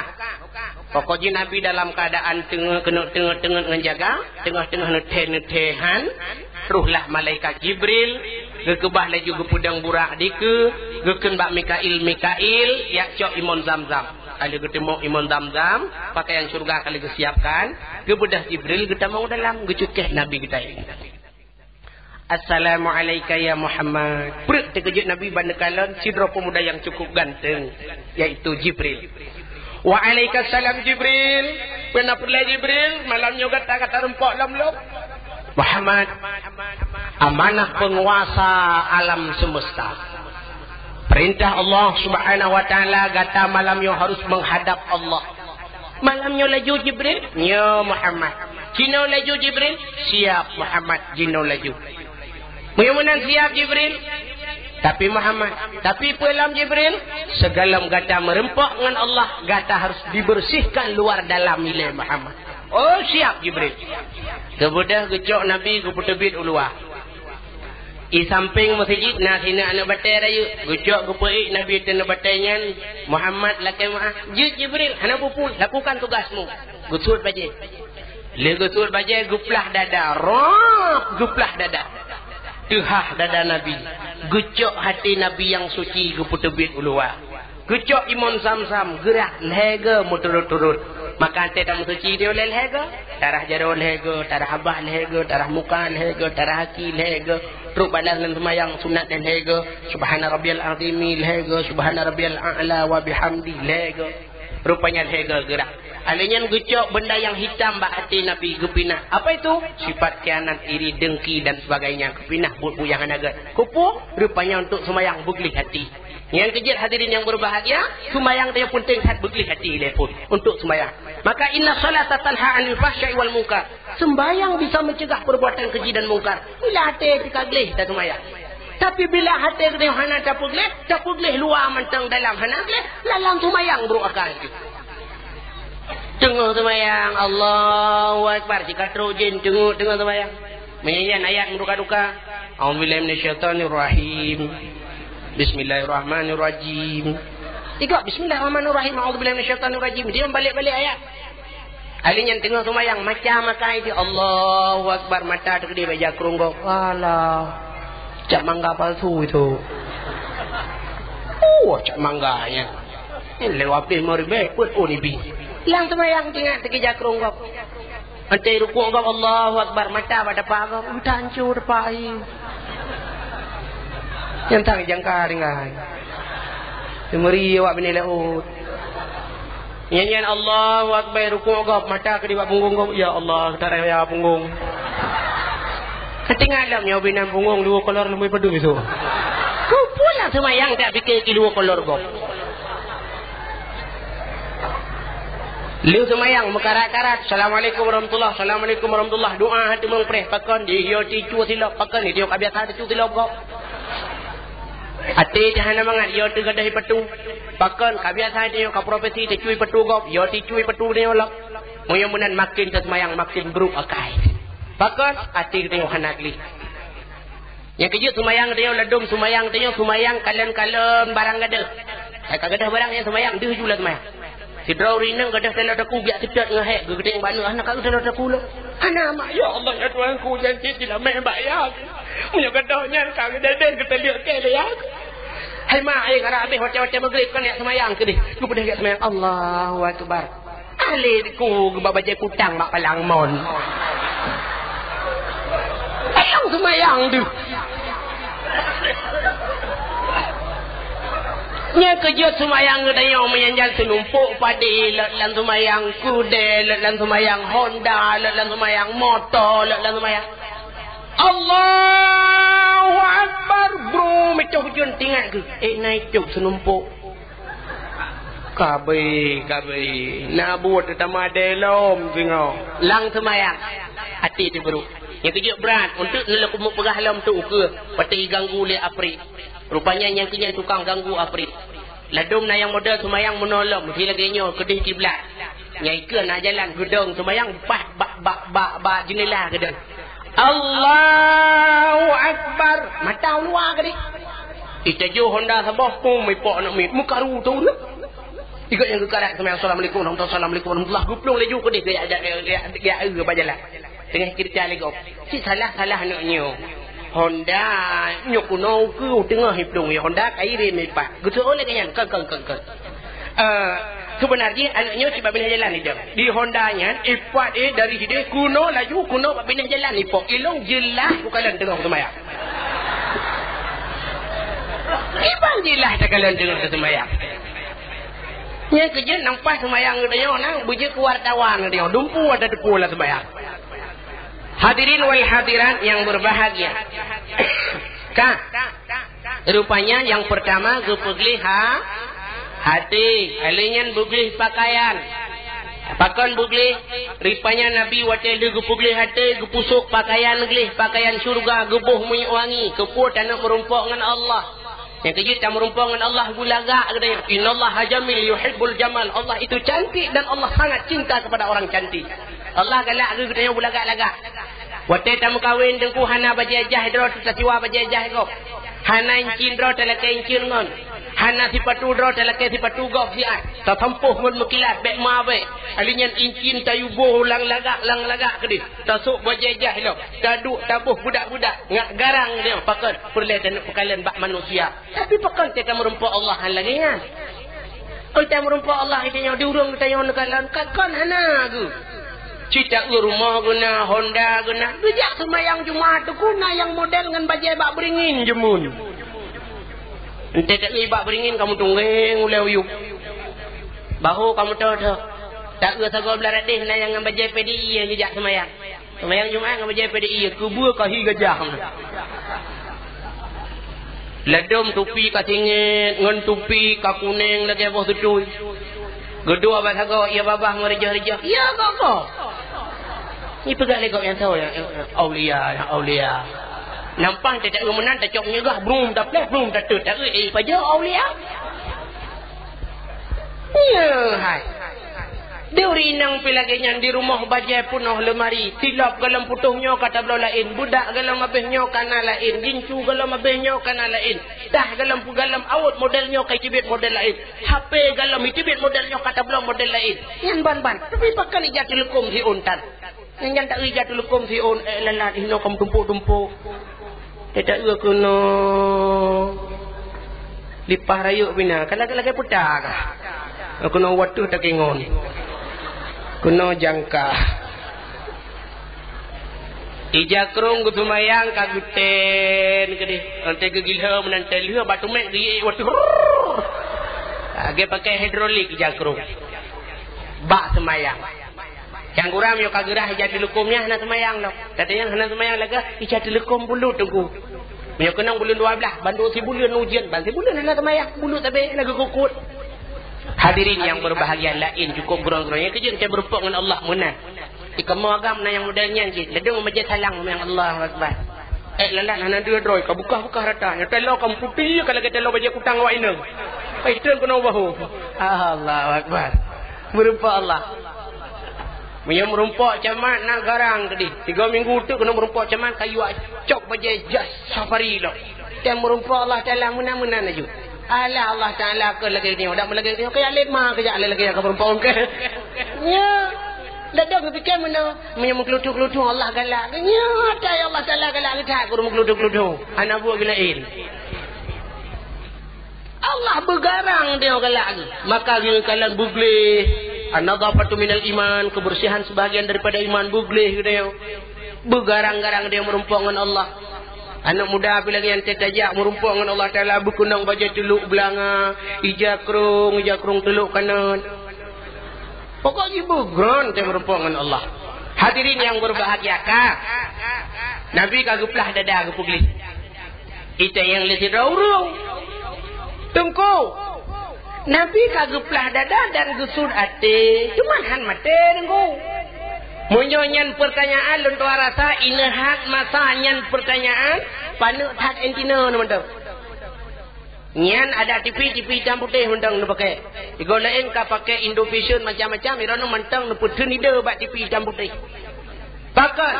Pokok jih Nabi dalam keadaan teungeut, keuneuk teungeut-teungeut ngon jaga, teungoh-teungoh neuthèe-neuthèe han, trohlah malaikat Jibril, geukeubah laju geupeudong burak dikeue, geukheun bak Mikail, "Mikail, jak cok imon Zamzam." Ka lheueh geuteumok imon Zamzam, pakaian syurga ka lheueh geusiapkan, geubeudôh Jibril geutamong u dalam, geucukèh Nabi geutanyong. "Assalamu'alaika ya Muhammad." Pruet teukeujot Nabi ban neukalon sidroe peumuda nyang cukup ganteng, yaitu Jibril. "Wa'alaikassalam Jibril." "Peue na peureulèe Jibril, malam nyoe gata ka tarumpok lom-lom?" "Muhammad, amanah peunguasa alam semesta. Peurintah Allah Subhanahu wa Ta'ala, gata malam nyoe harus meuhadab Allah." "Malam nyoe laju Jibril?" "Nyoe Muhammad." "Jinoe laju Jibril?" "Siap Muhammad, jinoe laju." "Meunyoe meunan siap Jibril, tapi Muhammad, tapi peue lom Jibril?" "Sigohlom gata meurumpok ngon Allah, gata harus dibersihkan luar dalam ilèe Muhammad." "Oh, siap Jibril." Geubeudôh geucok Nabi geupeuteubiet u luwa. I sampéng meuseujid na sineuk aneuk batèe rayeuk. Geucok geupeuék Nabi ateueh aneuk batèe nyan, "Muhammad, lakèe meu'ah." "Jeuet Jibril, hana peue-peue, lakukan tugasmu." Geusuet bajèe. Lheueh geusuet bajèe, geuplah dada. Rab! Geuplah dada. Teuhah dada Nabi. Geucok até Nabi nyang suci geupeuteubiet u luwa. Geucok imon Zamzam, geurak lhèe goe meuturot-turot. Maka até tameusuci di ulèe lhèe goe. Tarah jaroe lhèe goe, tarah babah lhèe goe, tarah muka lhèe goe, tarah aki lhèe goe. Trok balaih ngon seumayang sunat lhèe goe. Subhana rabbiyal azimi lhèe goe, subhana rabbiyal a'la wa bihamdi lhèe goe. Rupanya lhèe goe geurak. Alèh nyan geucok beunda nyang hitam bak até Nabi geupinah. Apa itu? Sifat khianat, iri, dengki dan sebagainya. Geupinah buet-buet nyang hana göt. Keupeue? Rupanya untuk seumayang beugleh até. Nyang keujeuet hadirin nyang berbahagia, sumbayang tanyoe penting that, beugleh até lé phon untuk sumbayang. Maka inna shalata tanha 'anil fahsya'i wal munkar. Sumbayang bisa mencegah perbuatan keji dan mungkar. Bila até teuka gleh tasumbayang. Tapi bila até geutanyoe hana tapeugleh, tapeugleh luwa mantong dalam hana gleh, lam sumbayang brok akai. Teungoh sumbayang, Allahu Akbar, sikatrok jén teungoh, teungoh sumbayang. Meunyan ayat meuduka-duka. A'udzubillahi minasyaitonirrahim. Bismillahirrahmanirrahim. Tiga, Bismillahirrahmanirrahim. A'udzubillahi minasyaitonirrajim. Dia balik-balik ayat. Ahli nyan teungoh sumbayang, macam makai dia, Allahu Akbar, mata teukeudi bak jakrong gob. Alah. Cap mangga palsu itu. Oh, cap mangga nyan. Lewat pih meuribeh, peuet oh nibi. Lam sumbayang teuingat teukeudi jakrong gob. Até rukuk gob, Allahu Akbar, mata bak tapak gob, meutanco tapak ai. Nyang tang jangka ringai. Teumeri awak binéh laôt. Nyan-nyan Allahu Akbar, rukuk gob, mata keudi bak punggong gob, ya Allah, taraya punggong. Teuingat lom nyoe binan punggong dua kolor leumboi padum itu. Kupeue lam sumbayang tak pikir keu dua kolor gob. Lheueh seumayang meukarat-karat, "Assalamualaikum warahmatullah, assalamualaikum warahmatullah." Doa hana teumeupreh, pakon jih yo ticu silop, pakon jih yo ka biasa ticu silop gob. Até teuh hana mangat, yo teuh gadôh ipatu. Pakon ka biasa teuh yo ka profesi ticu ipatu gob, yo ticu ipatu nyoe lom. Meunyoe meunan makin teuseumayang makin brok akai. Pakon até teuh hana gleh. Nyang keujeuet seumayang tanyoe ladôm seumayang tanyoe seumayang kalon-kalon barang gadôh. Hai ka gadôh barang nyang seumayang deuh ju lam seumayang. Sidroe ureueng inong gadôh talot daku biak seutôt ngon hék geugeudeng bak aneuëk hana ka talot daku lom. Hana mak, ya Allah ya Tuhanku janji jilamé bak ya. Meunyoe gadôh nyan ka geudedeh geutaleuek keu lé ya. Hai mak ai karab habéh watée-watée maghrib kon jak seumayang keudeh. Geupeudeh jak seumayang Allahu Akbar. Ahli ku geuba bajée kutang bak palang mon. Ayong seumayang deuh. Nyang keujeuet seumayang geutanyoe meunyan jan seunumpok padé lôt lam seumayang, kudée lôt lam seumayang, honda lôt lam seumayang, moto lôt lam seumayang. Allahu Akbar! Bro, meucôh jeuet teuingat geuh. Eh, na icok seunumpok. Kabe, kabe. Na buet teutama deh lom singoh. Lam seumayang. Até teuh brok. Nyang keujeuet brat, untuk neuleuek peugah lom tu ukeue, watée jiganggu lé aprit. Rupanya nyang keunyan tukang ganggu aprit. Ladôm na nyang model seumayang meunoe lom, si lagée nyoe keudeh kiblat. Nyang ikeue na jalan geudong seumayang paih bak, bak, bak, bak jeundela geudong. Allahu Akbar! Mata u luwa keudeh. Itajoh honda saboh pum ipok aneuk miet. Meukaru tu leuh. Igoe nyang geukarat seumayang, "Assalamualaikum warahmatullahi, assalamualaikum warahmatullahi." Geuplueng laju keudeh geuyak, geuyak, geuyak, geuyak, geuyak bajalan. Teungoh keureuja lé gob. Cit salah-salah aneuk nyoe. Honda nyoe kunoe ukeue teungoh iplueng, ya Honda ka irem ipat. Geuseuôt lagée nyan, kon, kon, kon, kon. Eh, seubeuna jih aneuk nyoe cit bak binéh jalan idong. Di Honda nyan ipat, eh, dari sideh kunoe laju kunoe bak binéh jalan ipok. Ilong jeulaih kukalon teungoh seumayang. Iban jeulaih takalon teungoh seumayang. Nyang keujeuet nang paih seumayang geutanyoe nang beujeuet keu wartawan geutanyoe. Dumpeue ata teupeue lam seumayang. Hadirin wal hadirat nyang berbahagia. Ka. Rupanya nyang peurtama geupeugleh ha-, até. Lheueh nyan beugleh pakaian. Pakon beugleh? Rupanya Nabi watée lheueh geupeugleh até, geupusok pakaian gleh, pakaian syeuruga, geuboh minyeuk wangi, keupeue taneuk meurumpok ngon Allah. Nyang keujeuet tameurumpok ngon Allah beulagak geutanyoe. Innallaha jamil yuhibbul jamal. Allah itu cantik dan Allah sangat cinta kepada orang cantik. Allah galak geutanyoe beulagak-lagak. Watée tameukawen teungku hana bajée jah droe tasiwa bajée jah gob. Hana incin droe talakée incin ngon. Hana sipatu droe talakée sipatu gob siat. Tasampôh ngon meukilat bék ma bék. Lheueh nyan incin tayue boh lam lagak, lam lagak keudeh. Tasôk bajée jah lom. Taduek taboh budak-budak ngat garang nyoe pakon peureulée taneuk peukalon bak manusia. Tapi pakon teuka meurumpok Allah han lagée nyan? Kon teuka meurumpok Allah geutanyoe di ureuëng geutanyoe neukalon, ka kon hana geuh. Cit taeu rumoh geuh na, honda geuh na, geujak seumayang Jumat teungku na nyang model ngon bajée bak beuringin jeumuen. Enteuk taeu bak beuringin kamoe tunggeng ulée uyueb. Bahu kamoe tho-tho. Taeu sagoe blah radeh na nyang ngon bajée P D I nyang geujak seumayang. Seumayang Jumat ngon bajée P D I, keubeue kahi gajah. Ladôm tupi ka singét, ngon tupi ka kunéng lagèe boh tutui. Geuduek bak sagoe, ya babah ngon reujah-reujah. Ya gob-gob. Nyan peugah lé gob nyang soe, ya, ya, aulia, ya, aulia. Nampang teuta meunan tacok nyeugah, brum tapleh, brum tateut. Taeu, eh, pajoh aulia. Ya, hai. Di ureueng inong pih lagèe nyan, di rumoh bajèe peunoh leumari, silop golom putôh nyoe ka tabloe laén, beudak golom abéh nyoe ka na laén, gincu golom abéh nyoe ka na laén, tah golom peugalom awôt model nyoe ka jiteubiet model laén, H P golom jiteubiet model nyoe ka tabloe model laén. Nyan ban-ban, tapi pakon ija teuleukom siôn tan. Nyan, nyan taeu ija teuleukom siôn, eh, lalat, inoe ka meutumpôk-tumpôk. Teuta eu keunoe lipah rayeuk bina, ka lagèe-lagèe peuta kah. Keunoe wateuh takingon. Keunoe jangka. Ija krông geuseumayang ka geutén keudéh. Watèe geugilhô meunan tén lheueh bak teumèt geuiék wateuh. Lagèe pakai hidrolik ija krông. Bak seumayang. Nyang gurang meunyoe ka geurhah ija teuleukom nyan hana seumayang lom. Gata nyang hana seumayang lagèe ija teuleukom bulut teungku. Meunyoe keunong buleuen dua blaih, bandum sibuleuen ujeuen, ban sibuleuen hana seumayang, bulut sabe hana geukukut. Hadirin nyang berbahagia laén cukôp gurang-gurang nyang keujeuet teumeureumpok ngon Allah meunan. Di kamoe agam na nyang model nyan cit, ladôm meujeuet salang ngon Allahu Akbar. Eh, lalat hana dua droe, ka bukah-bukah rata. Nyata lo ka putéh, ka lagèe talo bajèe kutang awak inong. Ka itreun keunoe bahu. Allahu Akbar. Meureumpok Allah. Meunyoe meurumpok camat na garang tadi. Tiga minggu tu keuneuk meurumpok camat, kayue cok bajèe jas safari lom. Dan meurumpok Allah Taala meunan-meunan laju. Alah, Allah Taala keu lagèe nyoe, dak meulagèe nyoe, keu alim ma keu jak lagèe nyang ka meurumpok ke. Nya. Dak dong pike meunoe, meunyoe meukeulutu-keulutu Allah galak. Nya, atai Allah Taala galak geutak keu meukeulutu-keulutu. Hana buet geuh laén. Allah beugarang geutanyoe galak geuh. Maka geutanyoe kalon beugleh. An-nadhafatu minal iman, kebersihan sebahagian daripada iman, beugleh geutanyoe. Beugarang-garang geutanyoe meurumpok ngon Allah. Aneuk muda pih lagèe nyan teutajak meurumpok ngon Allah Taala, beukeunong bajèe teulok beulanga, ija krông, ija krông teulok kanan. Pokok jih beugrön teuh meurumpok ngon Allah. Hadirin nyang berbahagia, ka Nabi ka geuplah dada geupeugleh. Itanyong lé sidroe ureueng, "Teungku, Nabi ka geuplah dada dan geusut até, teuma han maté, Teungku?" Meunyoe nyan peurtanyaan lôn tuan rasa ineuhat masa nyan peurtanyaan, paneuk that antina nyoe mantong. Nyan adak tipi, tipi itam putéh mantong neupaké. Sigoe laén ka paké Indovision macam-macam, droeneuh mantong neupeutheun ide bak tipi itam putéh. Pakon?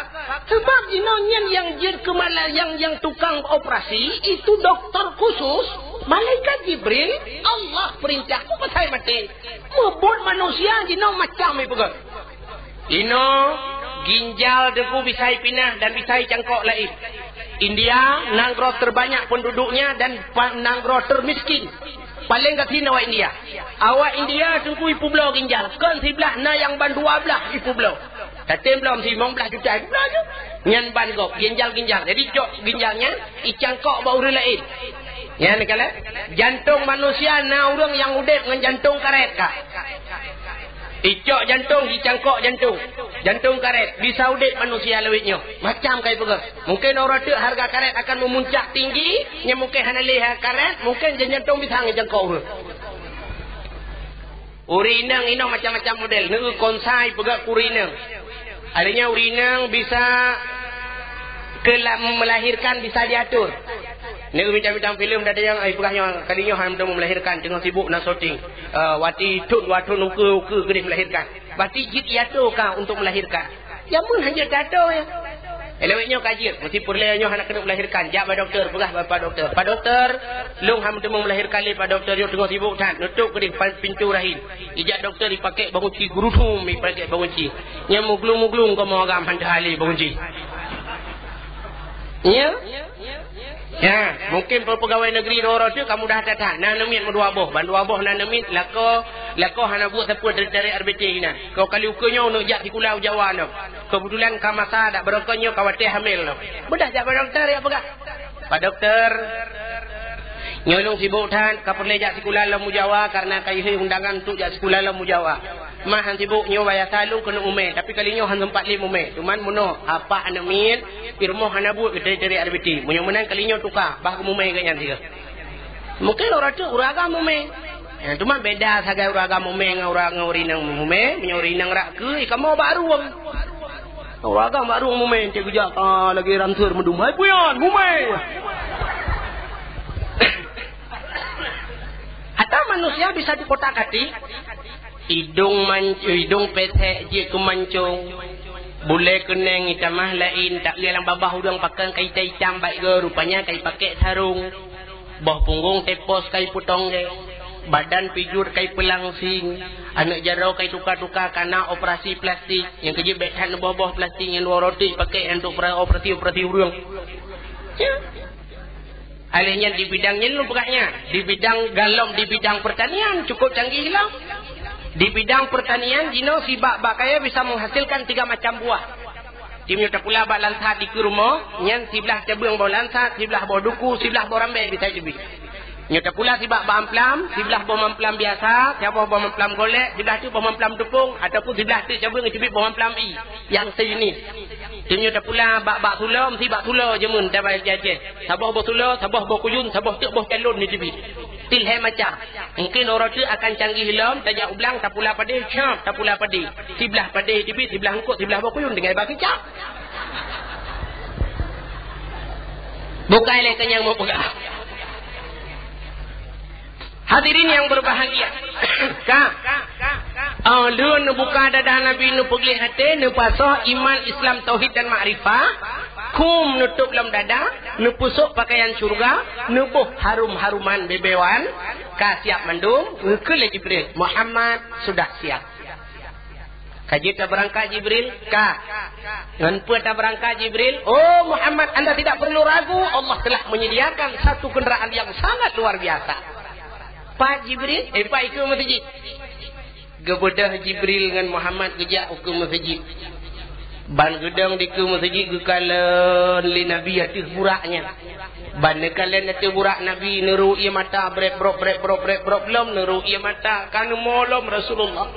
Sabab jinoe nyan nyang jeuet keu mala-, nyang, nyang tukang operasi itu doktor khusus, malaikat Jibril, Allah peurintah, peue pasai maté. Mubuet manusia jinoe macam ipeugah. Inoe ginjal Teungku bisa ipinah dan bisa icangkok laén. India nanggroe terbanyak penduduknya dan pa-, nanggroe termiskin. Paleng gasien awak India. Awak India Teungku ipeubloe ginjal. Kon siblaih, na nyang ban dua blaih ipeubloe. Tatem bloe limong blaih juta ipeubloe ju. Nyan ban gob, ginjal-ginjal. Jadi cok ginjal nyan icangkok bak ureueng laén. Nyan kalon, jantong manusia na ureueng nyang udeb ngon jantong karét ka. Icok jantong, icangkok jantong. Jantong karét, bisa udeb manusia lawét nyoe. Macam ka ipeugah. Mungken uroe teuk harga karét akan meumuncak tinggi, nyan mungken hana lé karét, mungken jantong bisa ngejangkok ureueng. Ureueng inong inoe macam-macam model. Neu konsai peugah keu ureueng inong. Artinya ureueng inong bisa kela-, melahirkan bisa diatur. Neu mita-mita filem dah ada nyang, "Ai, peugah nyoe kali nyoe han teuma melahirkan, teungoh sibuk na syuting." Eh, wati thon dua thon ukeue-ukeue keudeh melahirkan. Berarti jeuet iatur ka untuk melahirkan. Jameun hana tato ya. Lewat nyoe ka jeuet, mesti peureulèe nyoe hana keuneuk melahirkan. Jak bak doktor, peugah bak doktor. "Pak Doktor, lôn han meuteumé melahirkan lé Pak Doktor, nyoe teungoh sibuk that, nutup keudeh pa-, pintu rahim." Ijak doktor ipakék bangunci, geuruthom ipakék bangunci. Nyan muglung-muglung kamoe agam han teuhali bangunci. Ya? Ya, mungkin pegawai negeri rot-rot tu ka mudah that-that. Na aneuk miet meudua boh, ban dua boh na aneuk miet, lakoe, lakoe hana buet sapeue dari, dari R B T inan. Keu kali ukeue nyoe neuk jak sikula u Jawa nyoe. Keubeutulan ka masa dak beurangkat nyoe ka watèe hamil nyoe. Mudah jak bak doktor ya peugah. "Pak Doktor, nyoe lôn sibuk that, ka peureulèe jak sikula lom u Jawa karena ka jih undangan untuk jak sikula lom u Jawa. Mah han sibuk nyoe biasa lôn keuneuk umè, tapi kali nyoe han sempat lé umè. Cuman meunoe, apak aneuk miet, Di rumoh hana buet, geuteurik-teurik R B T. Meunyoe meunan kali nyoe tuka, bah geumumè geuh nyan sigoe. Mungken uroe teuk ureueng agam mumè. Ya, cuma beda sagai ureueng agam mumè ngon ureueng, ngon ureueng inong mumè. Meunyoe ureueng inong rak keue, kamoe bak rueng. Ureueng agam bak rueng mumè, cit geujak, ah, lagèe ranseur meudum. Hai, peue nyan, mumè! Atau manusia bisa dikotak-atik. Idong man-, idong pesek jeuet keu mancong. Bulèe keuneng itamah laén, tak lé lam babah ureueng pakon ka itam-itam bak goe, rupanya ka ipakèk sarong. Boh punggong tepos ka ipeutong gèt. Badan pijuet ka ipeulang sing. Aneuk jaroe ka ituka-tuka kana operasi plastik. Nyang keujeuet bèk that neuboh-boh plastik nyang dua roti ipakèk untuk pra-, operasi-operasi ureueng. Ya. Alèh nyan di bidang nyan lôn peugah nyan, di bidang galom, di bidang pertanian cukup canggih lom. Di bidang pertanian jinoe sibak bak kayèe bisa menghasilkan tiga macam buah. Teungoh tapula bak lansat dikeue rumoh, nyan siblah cabeueng boh lansat, siblah boh duku, siblah boh rambèe bisa teubiet. Nyoe tapula sibak bak amplam, siblah boh mamplam biasa, saboh boh mamplam golek, siblah teuk boh mamplam tupông, ataupun siblah teuk cabeueng teubiet boh mamplam ie nyang sejenis. Teungoh tapula bak, bak sulo, meusti bak sulo jameun tabahasa Aceh. Saboh boh sulo, saboh boh kuyun, saboh teuk boh calon jiteubiet. Teuh lhèe macam. Mungken uroe teuk akan canggih lom, tajak u blang, tapula padé, cap, tapula padé. Siblah padé jiteubiet, siblah eungkôt, siblah boh kuyun, tinggai bak keucap. Bukai lé keu nyang meupeugah. Hadirin yang berbahagia, ka, oh, lôn neubuka dada Nabi, neupeugléh até, neupasoh iman, Islam, tauhid dan makrifah, khum neutôb lom dada, neupeusôk pakaian syeuruga, neuboh harum-haruman beubeuen, ka siap mandum, geukheun lé Jibril, "Muhammad sudah siap." Ka jeuet tabeurangkat Jibril? Ka. Ngon peue tabeurangkat Jibril? Oh Muhammad, anda tidak perlu ragu, Allah telah menyediakan satu kenderaan yang sangat luar biasa. Pat Jibril? Eh, pat ikeue meuseujid? Geubeudôh Jibril ngon Muhammad geujak ukeue meuseujid. Ban geudong dikeue meuseujid geukalon lé Nabi ateueh burak nyan. Ban neukalon ateueh burak Nabi, neurô ie mata, brek brok, brek brok, brek brok lom, neurô ie mata, ka neumo lom Rasulullah.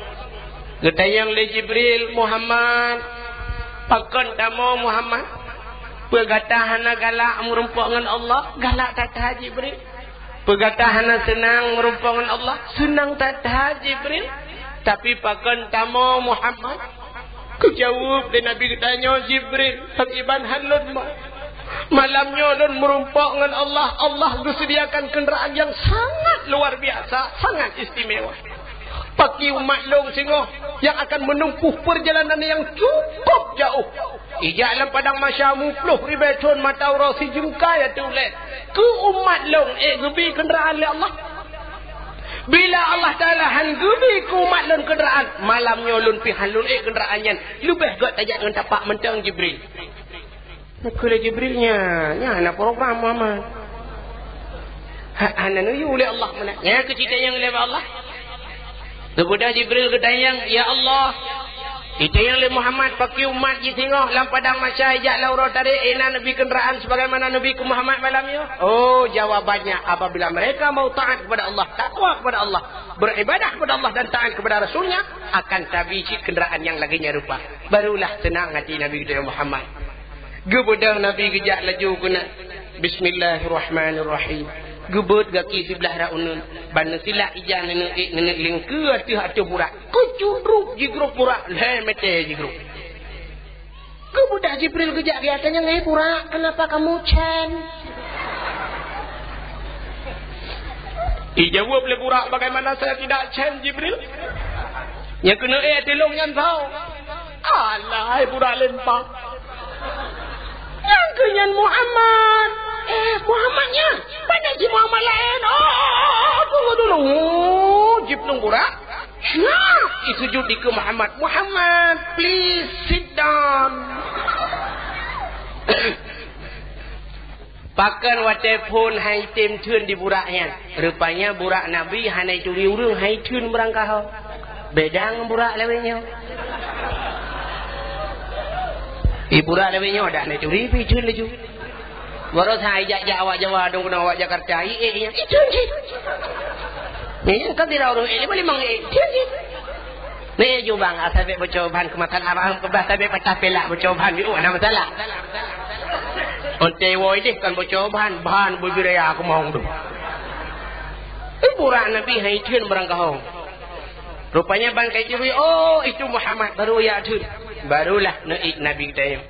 Geutanyong lé Jibril, "Muhammad, pakon tamoe Muhammad? Peue gata hana galak meurumpok ngon Allah?" "Galak that-that Jibril." "Peue gata hana seunang meurumpok ngon Allah?" "Seunang that-that Jibril." "Tapi pakon tamoe Muhammad?" Geujaweueb lé Nabi geutanyoe, "Jibril, pakriban han lôn mo. Malam nyoe lôn meurumpok ngon Allah, Allah geuseudiakan kenderaan nyang sangat luar biasa, sangat istimewa. Pakri umat lôn singoh nyang akan menempuh perjalanan nyang cukup jauh. Ijak lam padang mahsyar muploh ribèe thôn mata uroe sijeungkai ateueh ulèe. Keu umat lôn ék geubri kenderaan lé Allah. Bila Allah Taala han geubri keu umat lôn kenderaan, malam nyoe lôn pih han lôn ék kenderaan nyan. Leubèh gèt tajak ngon tapak mantong Jibril." Kheun lé Jibril, "Nyan, nyan hana program, Muhammad. Ha, hana neuyue lé Allah meunan." Nyan keuh jitanyong lé Allah. Geubeudôh Jibril geutanyong, "Ya Allah, itanyong lé Muhammad pakri umat jih singoh lam padang mahsyar, ijak lam uroe tarek, ék na neubri kenderaan sebagaimana neubri keu Muhammad malam nyoe?" Oh, jawabannya, apabila mereka mau taat kepada Allah, takwa kepada Allah, beribadah kepada Allah dan taat kepada Rasulnya, akan tabri cit kenderaan nyang lagèe nyan rupa. Barulah seunang hati Nabi geutanyoe Muhammad. Geubeudôh Nabi geujak laju keunan. Bismillahirrahmanirrahim. Geubeuet gaki siblah rot uneuen. Ban neusilak ija neuneuk ék neuneuk lingkeue ateueh, ateueh burak. Keucudrup jigrob burak, lhèe mètè jigrob. Geubeudôh Jibril geujak geutanyong, "Hei burak, kenapa kamu cen?" Ijaweueb lé burak, "Bagaimana saya tidak cen, Jibril? Nyang keuneuk ék ateueh lôn nyan soe?" Alah, hai burak lempang. Nyang keuh nyan Muhammad. Eh, Muhammad nyan? Pane jih Muhammad laén? Oh, oh, oh, oh, tunggu dulu. Oh, jiplueng burak. Nah, isujud dikeue Muhammad. "Muhammad, please sit down." Pakon watèe phôn han item theun di burak nyan. Rupanya burak Nabi hana ituri ureueng, han itheun meurangkaho. Beda ngon burak lawét nyoe. Di burak lawét nyoe dak hana ituri, pih itheun laju. Baroesa ijak-jak awak Jawa, dong keunong awak Jakarta, i ék nyan, itheun cit. Nyan kan sira ureueng ék, lima-lima ék, itheun cit. Nyan jubang, asai bèk boco ban keu masalah, bah asai bèk patah pelak boco ban, oh, hana masalah. Ontée woe deh kan boco ban, ban bubiraya keumong tu. Eh, Burak Nabi hai theun barang kahong. Rupanya ban kai Jibril, "Oh, itu Muhammad baru ya theun." Barulah neuék Nabi geutanyoe.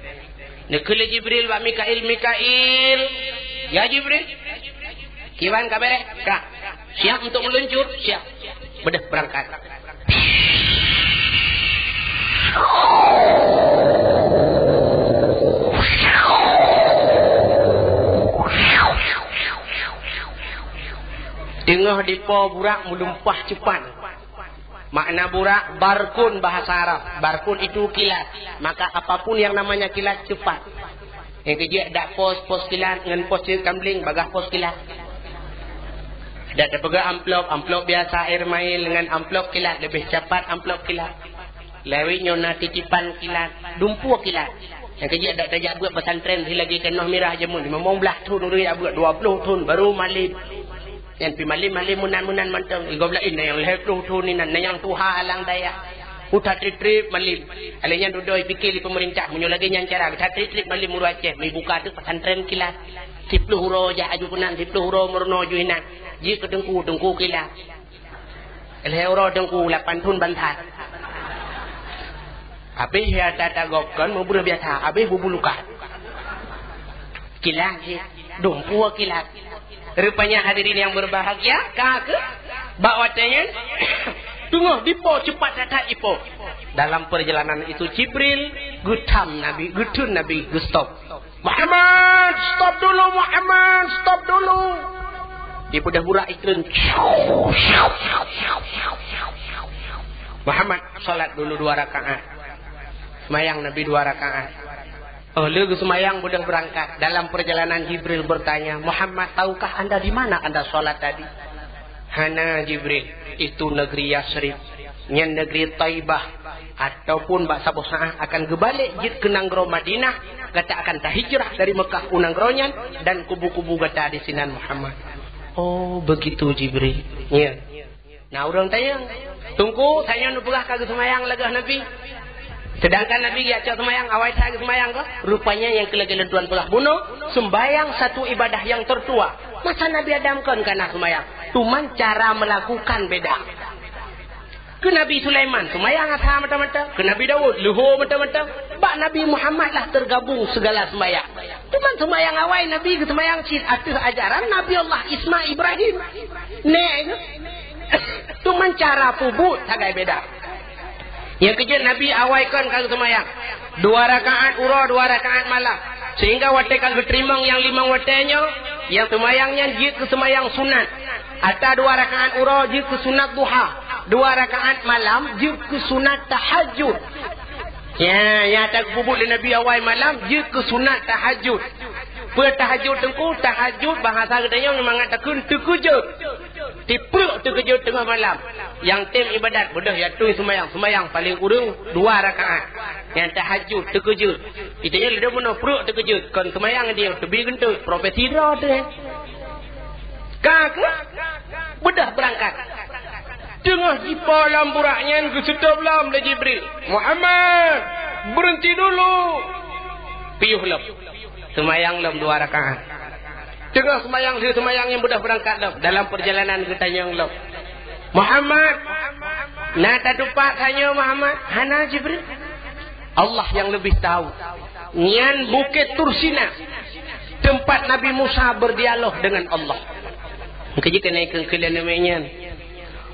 Neukheun lé Jibril bak Mikail, "Mikail, ya Jibril, kiban ka bèrèh?" "Ka." "Siap untuk meluncur?" "Siap." Beudôh beurangkat. Teungoh dipo Burak meulumpah ceupat. Makna Burak, barkun bahasa Arab. Barkun itu kilat. Maka apapun yang namanya kilat, cepat. Nyang keujeuet dak pos, pos kilat, ngon pos ceukambling, bagaih pos kilat. Dak tapeugah amplop, amplop biasa air mail, ngon amplop kilat, leubeh cepat amplop kilat. Lawét nyoe na titipan kilat, dumpeue kilat. Nyang keujeuet dak tajak beuet pesantren, si lagèe keunoh mirah jameun, limong blah thon ureueng jak beuet, dua ploh thon, baru malem. Nyan pih malem-malem meunan-meunan mantong. Igob laén na nyang lhèe ploh thon inan, na nyang tuha alang dayah. Uta trép-trép malem. Alèh nyan dudoe pike lé peumeurintah, meunyoe lagèe nyan cara, uta trép-trép malem ureueng Aceh, meubuka teuk pesantren kilat. Siploh uroe jak aju keunan, siploh uroe meurunoe ju inan. Jeuet keu teungku, teungku kilat. Lhèe uroe teungku, lapan thon ban that. Habéh ya tata gob kon meubreuh biasa, habéh bubulukat. Kilat jih, dumpeue kilat. Rupanya hadirin yang berbahagia, ka keuh bak watèe nyan teungoh dipo, cepat that-that ipo. Dalam perjalanan itu Jibril geutham Nabi, geutheun Nabi, geustop. "Muhammad, stop dulu, Muhammad, stop dulu." Dipeugah Burak itreun. "Muhammad, salat dulu dua rakaat." Seumayang Nabi dua rakaat. Oh, lheueh geuseumayang beudôh beurangkat. Dalam perjalanan Jibril bertanya, "Muhammad, tahukah anda di mana anda salat tadi?" "Hana, Jibril, itu negeri Yasrib, nyan negeri Taibah, ataupun bak saboh saát akan geubalek jeuet keu nanggroe Madinah, gata akan tahijrah dari Mekah u nanggroe nyan, dan kubu-kubu gata di sinan, Muhammad." "Oh, begitu, Jibril." Nyan. Na ureueng tanyong, "Teungku, tanyoe neupeugah ka geuseumayang lagèe Nabi. Seudangkan Nabi geujak cok seumayang, awai that geuseumayang kah?" Rupanya nyang keu lagèe lôn tuan peugah bunoe, seumayang satu ibadah yang tertua. Masa Nabi Adam kon ka na seumayang, cuman cara melakukan beda. Keu Nabi Sulaiman, seumayang asha mata-mata. Keu Nabi Daud, leuhô mata-mata. Bak Nabi Muhammad lah tergabung segala seumayang. Cuman seumayang awai Nabi geuseumayang cit ateueh ajaran Nabi Allah Isma Ibrahim. Nèk geuh. Cuman cara peubuet sagai beda. Nyang keujeuet Nabi awai kon ka geuseumayang. Dua rakaat uroe, dua rakaat malam. Sehingga watèe ka geuteurimong nyang limong watèe nyoe, nyang seumayang nyan jeuet keu seumayang sunat. Ata dua rakaat uroe jeuet keu sunat duha. Dua rakaat malam jeuet keu sunat tahajud. Ya, nyang ata geupeubuet lé Nabi awai malam jeuet keu sunat tahajud. Peue tahajud teungku? Tahajud bahasa geutanyoe mangat takheun teukeujot. Tipreuk teukeujot teungoh malam. Nyang tem ibadat, beudôh ya tui seumayang. Seumayang paleng kureueng dua rakaat. Nyang tahajud teukeujot. Itu nyan lé bunoe preuk teukeujot. Kon seumayang dia teubi geunteuk. Profesi droe teuh. Ka keuh beudôh beurangkat. Teungoh jipo lam Burak nyan geuseutôt lom lé Jibril. "Muhammad, berhenti dulu." Piôh lom. Seumayang lom dua rakaat. Teungoh seumayang, lheueh seumayang nyan beudôh beurangkat lom. Dalam perjalanan geutanyong lom, "Muhammad, na tatupat tanyoe Muhammad?" "Hana, Jibril." Allah yang lebih tahu. Nyan Bukét Tursina, tempat Nabi Musa berdialog dengan Allah. Keujeuet keuneuk keu keulian nyan.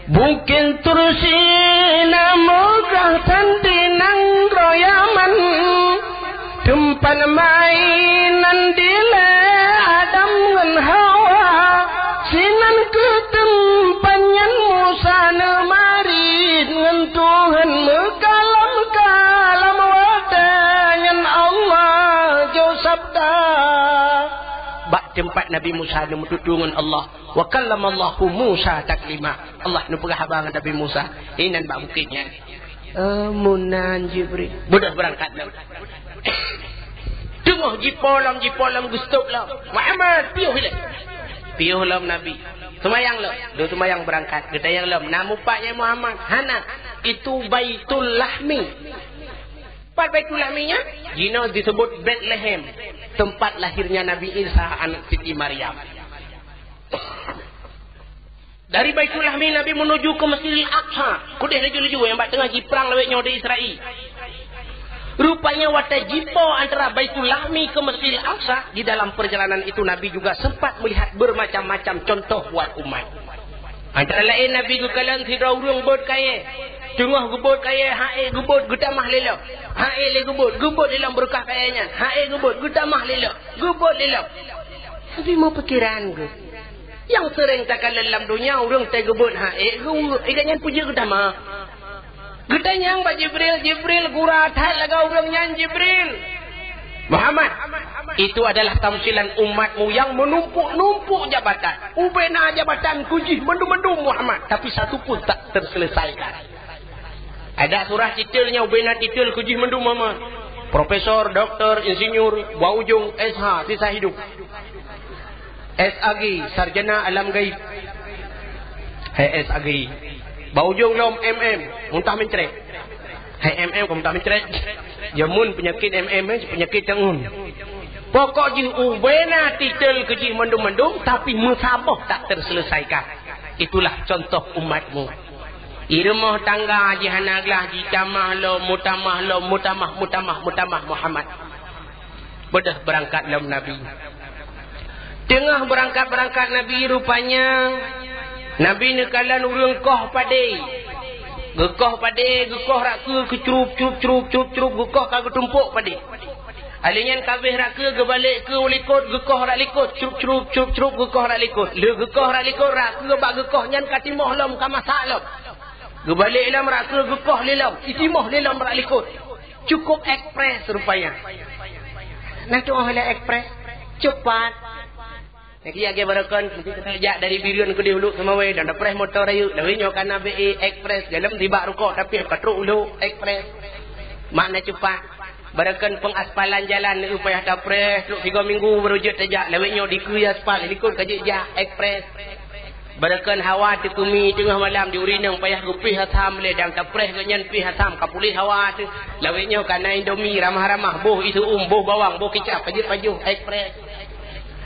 Bukét Tursina meugah tan di nanggroe Yaman, teumpat mainan dilèe Adam ngon Hawa. Sinan keuh teumpat nyan Musa neumarit ngon Tuhan meukalam-kalam, watèe nyan Allah jok sabda. Bak teumpat Nabi Musa neumeututoe ngon Allah. "Wa kallamallahu Musa taklima." Allah neupeugah haba ngon Nabi Musa. Inan bak bukét nyan. "Eh, meunan Jibril." Beudôh beurangkat lom. Teungoh jipo lom, jipo lom, geustop lom. "Muhammad, piôh ilèe." Piôh lom Nabi. "Seumayang lom." Dua seumayang beurangkat. Geutanyong lom, "Na mupat nyan Muhammad?" "Hana, itu Baitul Lahmi." Baitul Lahmi nyan, jinoe disebut Betlehem, tempat lahirnya Nabi Isa anak Siti Maryam. Dari Baitul Lahmi Nabi menuju ke Masjidil Aqsa. Keudeh laju-laju nyang bak teungoh jiprang lawét nyoe di Israel. Rupanya watée jipo antara Baitul Lahmi ke Masjidil Aqsa, di dalam perjalanan itu Nabi juga sempat melihat bermacam-macam contoh buat umat. Antara laén Nabi geukalon sidroe ureuëng bot kayée. Teungoh geubot kayée, han ék geubot geutamah lé lom. Han ék lé geubot, geubot lé lom beureukat kayée nyan. Han ék geubot geutamah lé lom, geubot lé lom. Nabi meupikeran geuh. Nyang seuréng takalon lam donya ureuëng teugeubot han ék geu-, ikat nyan peue jeuet geutamah. Geutanyong bak Jibril, "Jibril, gura that lagée ureuëng nyan Jibril?" "Muhammad, itu adalah tamsilan umatmu yang menumpuk-numpuk jabatan. Ubena jabatan keu jih mandum-mandum Muhammad, tapi satu pun tak terselesaikan." Ada surah titel nyan ubena titel keu jih mandum Muhammad. Profesor, doktor, insinyur, bak ujong S H, sisa hidup. S A G, sarjana alam gaib. Hai S A G. Bak ujong lom M M, muntah mencret. Hai M M kok muntah mencret. Jameun penyakit M M, eh, penyakit tangun. Pokok jih ubena titel keu jih mandum-mandum, tapi meusaboh tak terselesaikan. Itulah contoh umatmu. Di rumoh tangga jih hana glah, jitamah lom, mutamah lom, mutamah, mutamah, mutamah Muhammad. Beudôh beurangkat lom Nabi. Teungoh beurangkat-beurangkat Nabi, rupanya Nabi neukalon ureuëng koh padé. Geukoh padé, geukoh rak keue, keucrup, crup, crup, crup, crup, geukoh ka geutumpok padé. Alèh nyan ka abéh rak keue, geubalek keue u likot, geukoh rak likot, crup, crup, crup, crup, geukoh rak likot. Lheueh geukoh rak likot, rak keue bak geukoh nyan ka timoh lom, ka masak lom. Geubalek lom rak keue, geukoh lé lom, itimoh lé lom rak likot. Cukup ekspres rupanya. Nah, tu oh lé ekspres. Cepat. Lagi, lagi baroekon, meusti teujak dari Bireuen keudeh Uluk Seumawé, dan tapreh moto rayeuk. Lawét nyoe ka na B E ekspres, dalam sibak rukok, tapi ka trok Uluk ekspres. Makna cepat. Baroekon pengaspalan jalan, lheueh payah tapreh, trok tiga minggu baru jeuet teujak. Lawét nyoe dikeue aspal, likot ka jeuet jak ekspres. Baroekon hawa teukeumi teungoh malam di ureueng inong payah geupih asam lé, dan tapreh geuh nyan pih asam ka puléh hawa teuh. Lawét nyoe ka na Indomie ramah-ramah, boh iseu'uem, boh bawang, boh kicap, pajoh-pajoh, ekspres.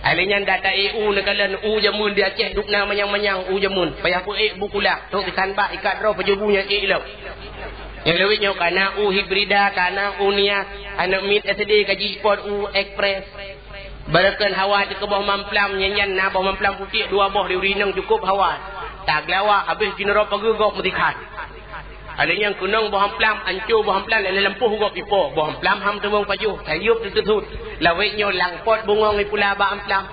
Alèh nyan data ék u neukalon u jameun di Aceh, dubna manyang-manyang u jameun. Payah peuék bu kulak, trok disan bak ikat droe pajoh bu nyan ék lom. Nyang lawét nyoe ka na u hibrida, ka na u nias, aneuk miet S D ka jipot u ekspres. Baroekon hawa teuh keu boh mamplam, nyan, nyan na boh mamplam putéh dua boh di ureueng inong cukôp hawa. Tageulawa, abéh jinoe pageue gob meutikhan. Alèh nyan keunong boh mamplam, ancô boh mamplam, lé lampôh gob ipo, boh mamplam ham teumong pajoh, sayup teuteusut. Lawét nyoe lam pot bungong ipula bak mamplam.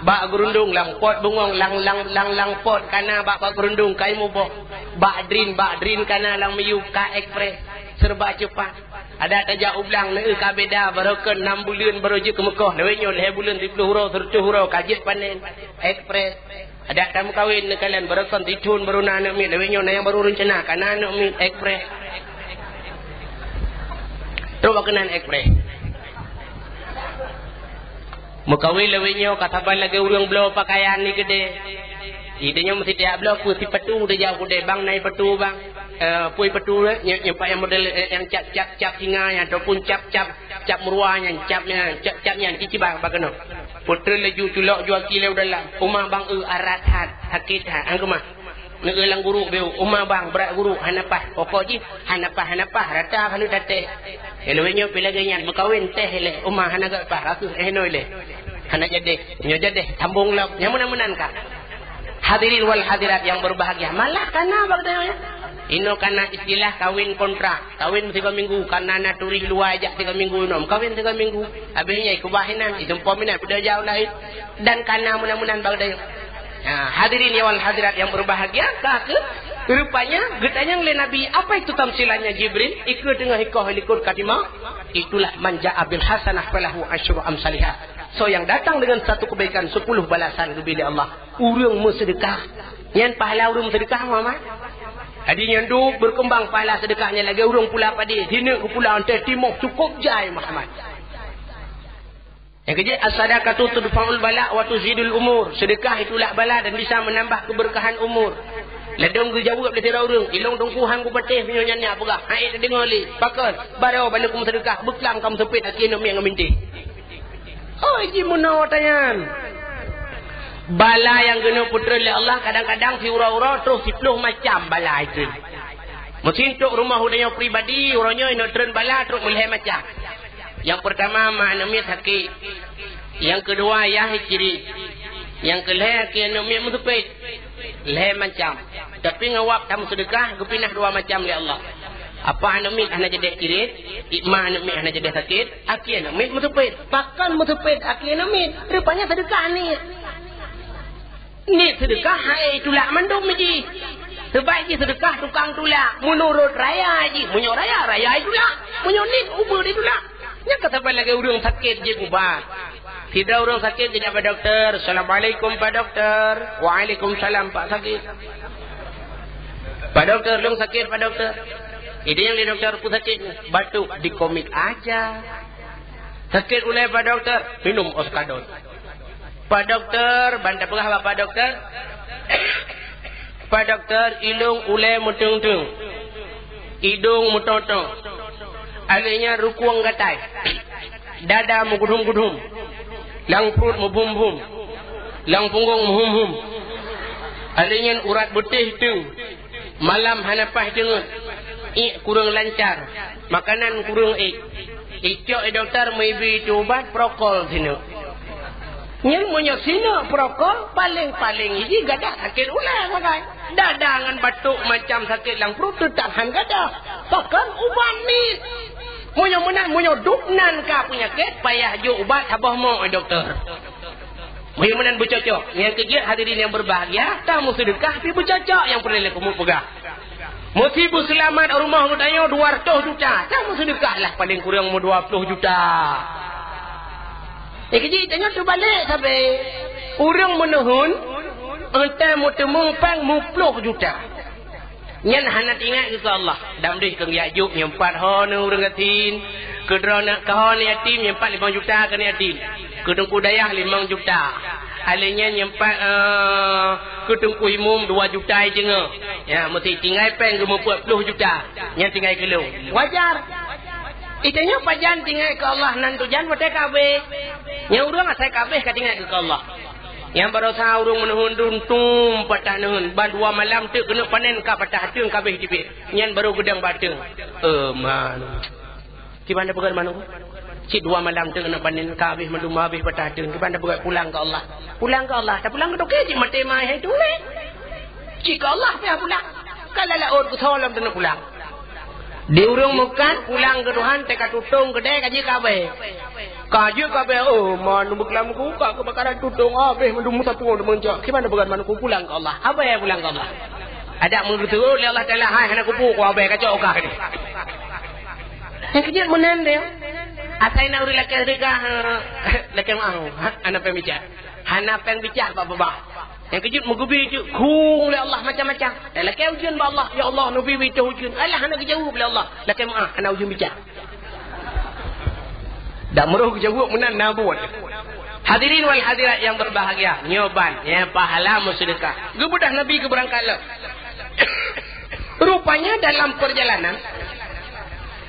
Bak geurundong lam pot bungong, lam, lam, lam, lam pot kana bak, bak geurundong kai muboh. Bak drin, bak drin kana lam miyueb ka ekspres. Serba cepat. Adak tajak u blang, neueu ka beda, baroekon nam buleuen baru jeuet keu meukoh. Lawét nyoe lhèe buleuen, siploh uroe, seureutôh uroe, ka jeuet panen. Ekspres. Adak tameukawen neukalon, baroekon sithon baru na aneuk miet. Lawét nyoe na nyang baru reuncana, ka na aneuk miet. Ekspres. Trok bak keunan ekspres. Meukawen lawét nyoe ka saban lagèe ureueng bloe pakaian di keudè. Di tanyoe meusti tajak bloe, peue sipatu tajak u keudè, "Bang, na ipatu, Bang?" "Eh, peue ipatu, eh?" "Nyoe, nyoe pat nyang model, eh, nyang cap, cap, cap singa nyan, ataupun cap, cap, cap meuruwa nyan, cap nyan, cap, cap nyan, cicibang bak keunoe." Putreun laju culok juaki lé u dalam. "Uma bang, eu, arat that, sakét that, han keumah." Neueu lam guruk beu, "Uma bang, brat guruk, hana paih." Pokok jih, "Hana paih, hana paih, rata keuneuk taté." Lawét nyoe pih lagèe nyan, meukawen teh lé, "Uma hana gèt paih, rakeuh eh noe lé." Hana jadeh, nyoe jadeh, sambong lom. Nyang meunan-meunan ka. Hadirin wal hadirat yang berbahagia, malah kana bak tanyoe nyan. Inoe kana istilah kawin kontrak. Kawin tiga minggu, kana na turis luwa jak tiga minggu inoe. Kawin tiga minggu, abéh nyan ikeubah inan, itumpom inan, peudeuh jak u laén. Dan kana meunan-meunan bak tanyoe. Ha, hadirin wal hadirat yang berbahagia, ka keuh, rupanya geutanyong lé Nabi, "Apa itu tamsilannya, Jibril?" Ikeue teungoh ikoh likot ka timong, "Itulah man ja'a bil hasanah falahu asyru amsaliha." Soe nyang datang dengan satu kebaikan, sepuluh balasan geubri lé Allah. Ureueng meuseudeukah. Nyan pahala ureueng meuseudeukah, Muhammad. Jadi nyan duek beukeumbang pahala seudeukah nyan lagèe ureueng pula padé. Sineuk geupula, 'oh teh timoh cukôp jai, Muhammad. Nyang keujeuet, "As-sadaqatu tudfa'ul bala wa tuzidul umur." Seudeukah itulak bala dan bisa menambah keberkahan umur. Ladôm geujaweueb lé sidroe ureuëng, ilong teungku han kupatéh meunyoe nyan nyak peugah, han ék tadeungoe lé. Pakon? Barô ban keu meuseudeukah, beuklam ka meuseupet akhé namiet ngon mintih. Oh, ji meunoe tanyan. Bala nyang geuneuk peutreun lé Allah kadang-kadang siuroe-uroe troh siploh macam bala itu. Meusintok rumoh udah nyoe pribadi, uroe nyoe inok treun bala trok meulhée macam. Nyang peurtama ma aneuk miet sakét. Nyang keudua yah cirit. Nyang keulhée akhé aneuk miet meuseupet. Lhée macam. Tapi ngon wab tameuseudeukah geupinah dua macam lé Allah. Apa aneuk miet hana jadeh cirit, ikma aneuk miet hana jadeh sakét, akhé aneuk miet meuseupet. Pakon meuseupet akhé aneuk miet? Rupanya seudeukah niet. Niet seudeukah hai tulak mandum jih. Sebab jih seudeukah tukang tulak. Meunurot raya jih, meunyoe raya, raya itulak. Meunyoe niet, ubeut itulak. Nyan ka saban lagée ureuëng sakét jieb ubat. Sidroe ureuëng sakét geujak bak dokto, "Assalamualaikum, Pak Dokto." "Waalaikumsalam, Pak Sakét." "Pak Dokto, lôn sakét, Pak Dokto." Idéh nyang lé dokto, "Peue sakét?" "Batuk." "Dikomik aja." "Sakét ulée, Pak Dokto?" "Minum Oskadon." "Pak Dokto," ban tapeugah bak Pak Dokto, "Pak Dokto, ilong ulée meuteung-teung, idong meutoto, akhé nyan rukueng gatai, dada meugudhom-gudhom, lam pruet meubum-bum, lam punggong meuhum-hum, akhé nyan urat beutéh teung, malam hana paih teungeut, iek kureueng lancar, makanan kureueng ék." Icok i dokto meuibi ubat prokol sineuk. Nyan meunyoe sineuk prokol, paleng-paleng jih gadah sakét ulée sagai. Dada ngon batuk macam sakét lam pruet teutab han gadah. Pakon ubat niet. Meunyoe meunan, meunyoe dub nan ka peunyakét, payah jok ubat saboh mok i dokto. Meunyoe meunan beucocok, nyang keujeuet hadirin nyang beubahgia, tameuseudeukah pih beucocok nyang peureulée lé kamoe peugah. Meusi beuseulamat rumoh geutanyoe dua ratus juta, tameuseudeukah lah paleng kureueng meu dua ploh juta. Nyang keujeuet tanyoe teubalek sabe. Ureuëng meuneuheun, entée meuteumeung péng meu ploh juta. Nyan hana teuingat keu Allah. Dam deh keu geujak jok nyang pat ho neu ureuëng gasien. Keu droeneuh ka ho neu yatim nyang pat limong juta keu neu yatim. Keu teungku dayah limong juta. Akhé nyan nyang pat, eh, keu teungku imum dua juta iteungoh. Ya, meusti tinggai péng geumeupeue ploh juta. Nyan tinggai keu lôn. Wajar. Itanyoe pajan tinggai keu Allah nan tujan watée ka abéh. Nyang ureuëng asai ka abéh ka tinggai keu Allah. Nyang barosa ureuëng meuneuheun dum tum patah neuheun, ban dua malam teuk keuneuk panen ka patah teung ka abéh tibit. Nyan barô geudong bak teung. Eh, man. Kiban tapeugah manoe? Cit dua malam teuk keuneuk panen ka abéh mandum abéh patah teung. Kiban tapeugah pulang keu Allah? Pulang keu Allah. Tapulang keu toke cit maté mai hai tuléh. Cit keu Allah payah pulang. Ka lalak ôt keu soe lom teuneuh pulang. Di ureuëng meukat pulang keu Tuhan teuka tutong keudée ka jeuet ka abéh. Ka jeuet ka abéh, oh, man, beuklam ku ka keubakaran tutong abéh mandum meusapeue deungon jak. Kiban tapeugah manoe pulang keu Allah? Abéh pulang keu Allah. Adak meugeuteuk lé Allah Taala, hai hana kupu ku abéh kacok ka keudeh. Nyang keujeuet meunan deh. Asai na ureuëng lakée seudeukah, lakée meuah. Hana péng bicah. Hana péng bicah bak babah. Nyang keujeuet meugubi jeuet khung lé Allah macam-macam. Eh, lakée ujeuen bak Allah, "Ya Allah, neubi bitoh ujeuen." Alah hana geujaweueb lé Allah. Lakée meuah, hana ujeuen bicah. Dak meurôh geujaweueb meunan na buet. Hadirin wal hadirat yang berbahagia, nyoe ban, ya, pahala meuseudeukah. Geubeudôh Nabi geubeurangkat lom. Rupanya dalam perjalanan,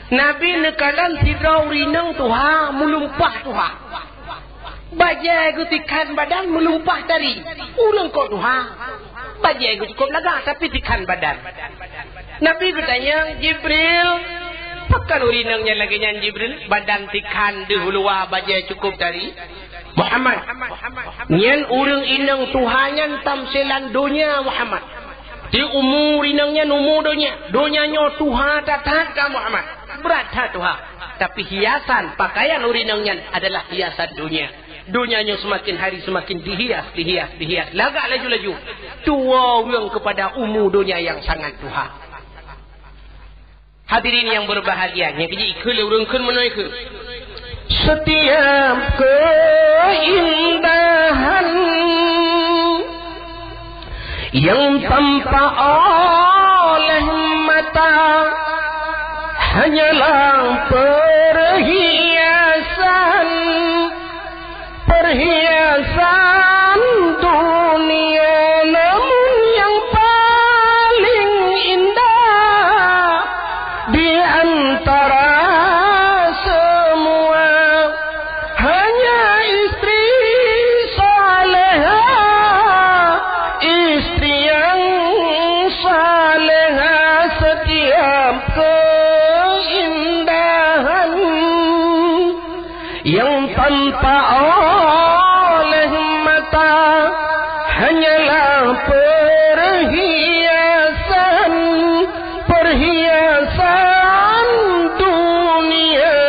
Nabi neukalon sidroe ureuëng inong tuha, meulumpah tuha. Bajée geutikhan badan meulumpah tari. Ureuëng kok tuha. Bajée geucukôp lagak tapi tikhan badan. Nabi geutanyong, "Jibril, pakon ureuëng inong nyan lagée nyan, Jibril? Badan tikhan deuh luwa bajée cukôp tari?" "Muhammad, nyan ureuëng inong tuha nyan tamsilan donya, Muhammad. Di umu inong nyan umu donya. Donya nyoe tuha that-that ka, Muhammad. Brat that tuha. Tapi hiasan pakaian ureuëng inong nyan adalah hiasan donya. Donya nyoe seumaken hari seumaken dihias, dihias, dihias. Lagak laju-laju. Tuwoe ureuëng keupada umu donya nyang sangat tuha." Hadirin nyang beurbahagia, nyang keujih ikheun lé ureuëng kheun meunoe kheun. Setiap keindahan yang tampak oleh mata hanyalah perhiasan, perhiasan dunia, namun yang paling Tampak oleh mata hanyalah perhiasan, perhiasan dunia.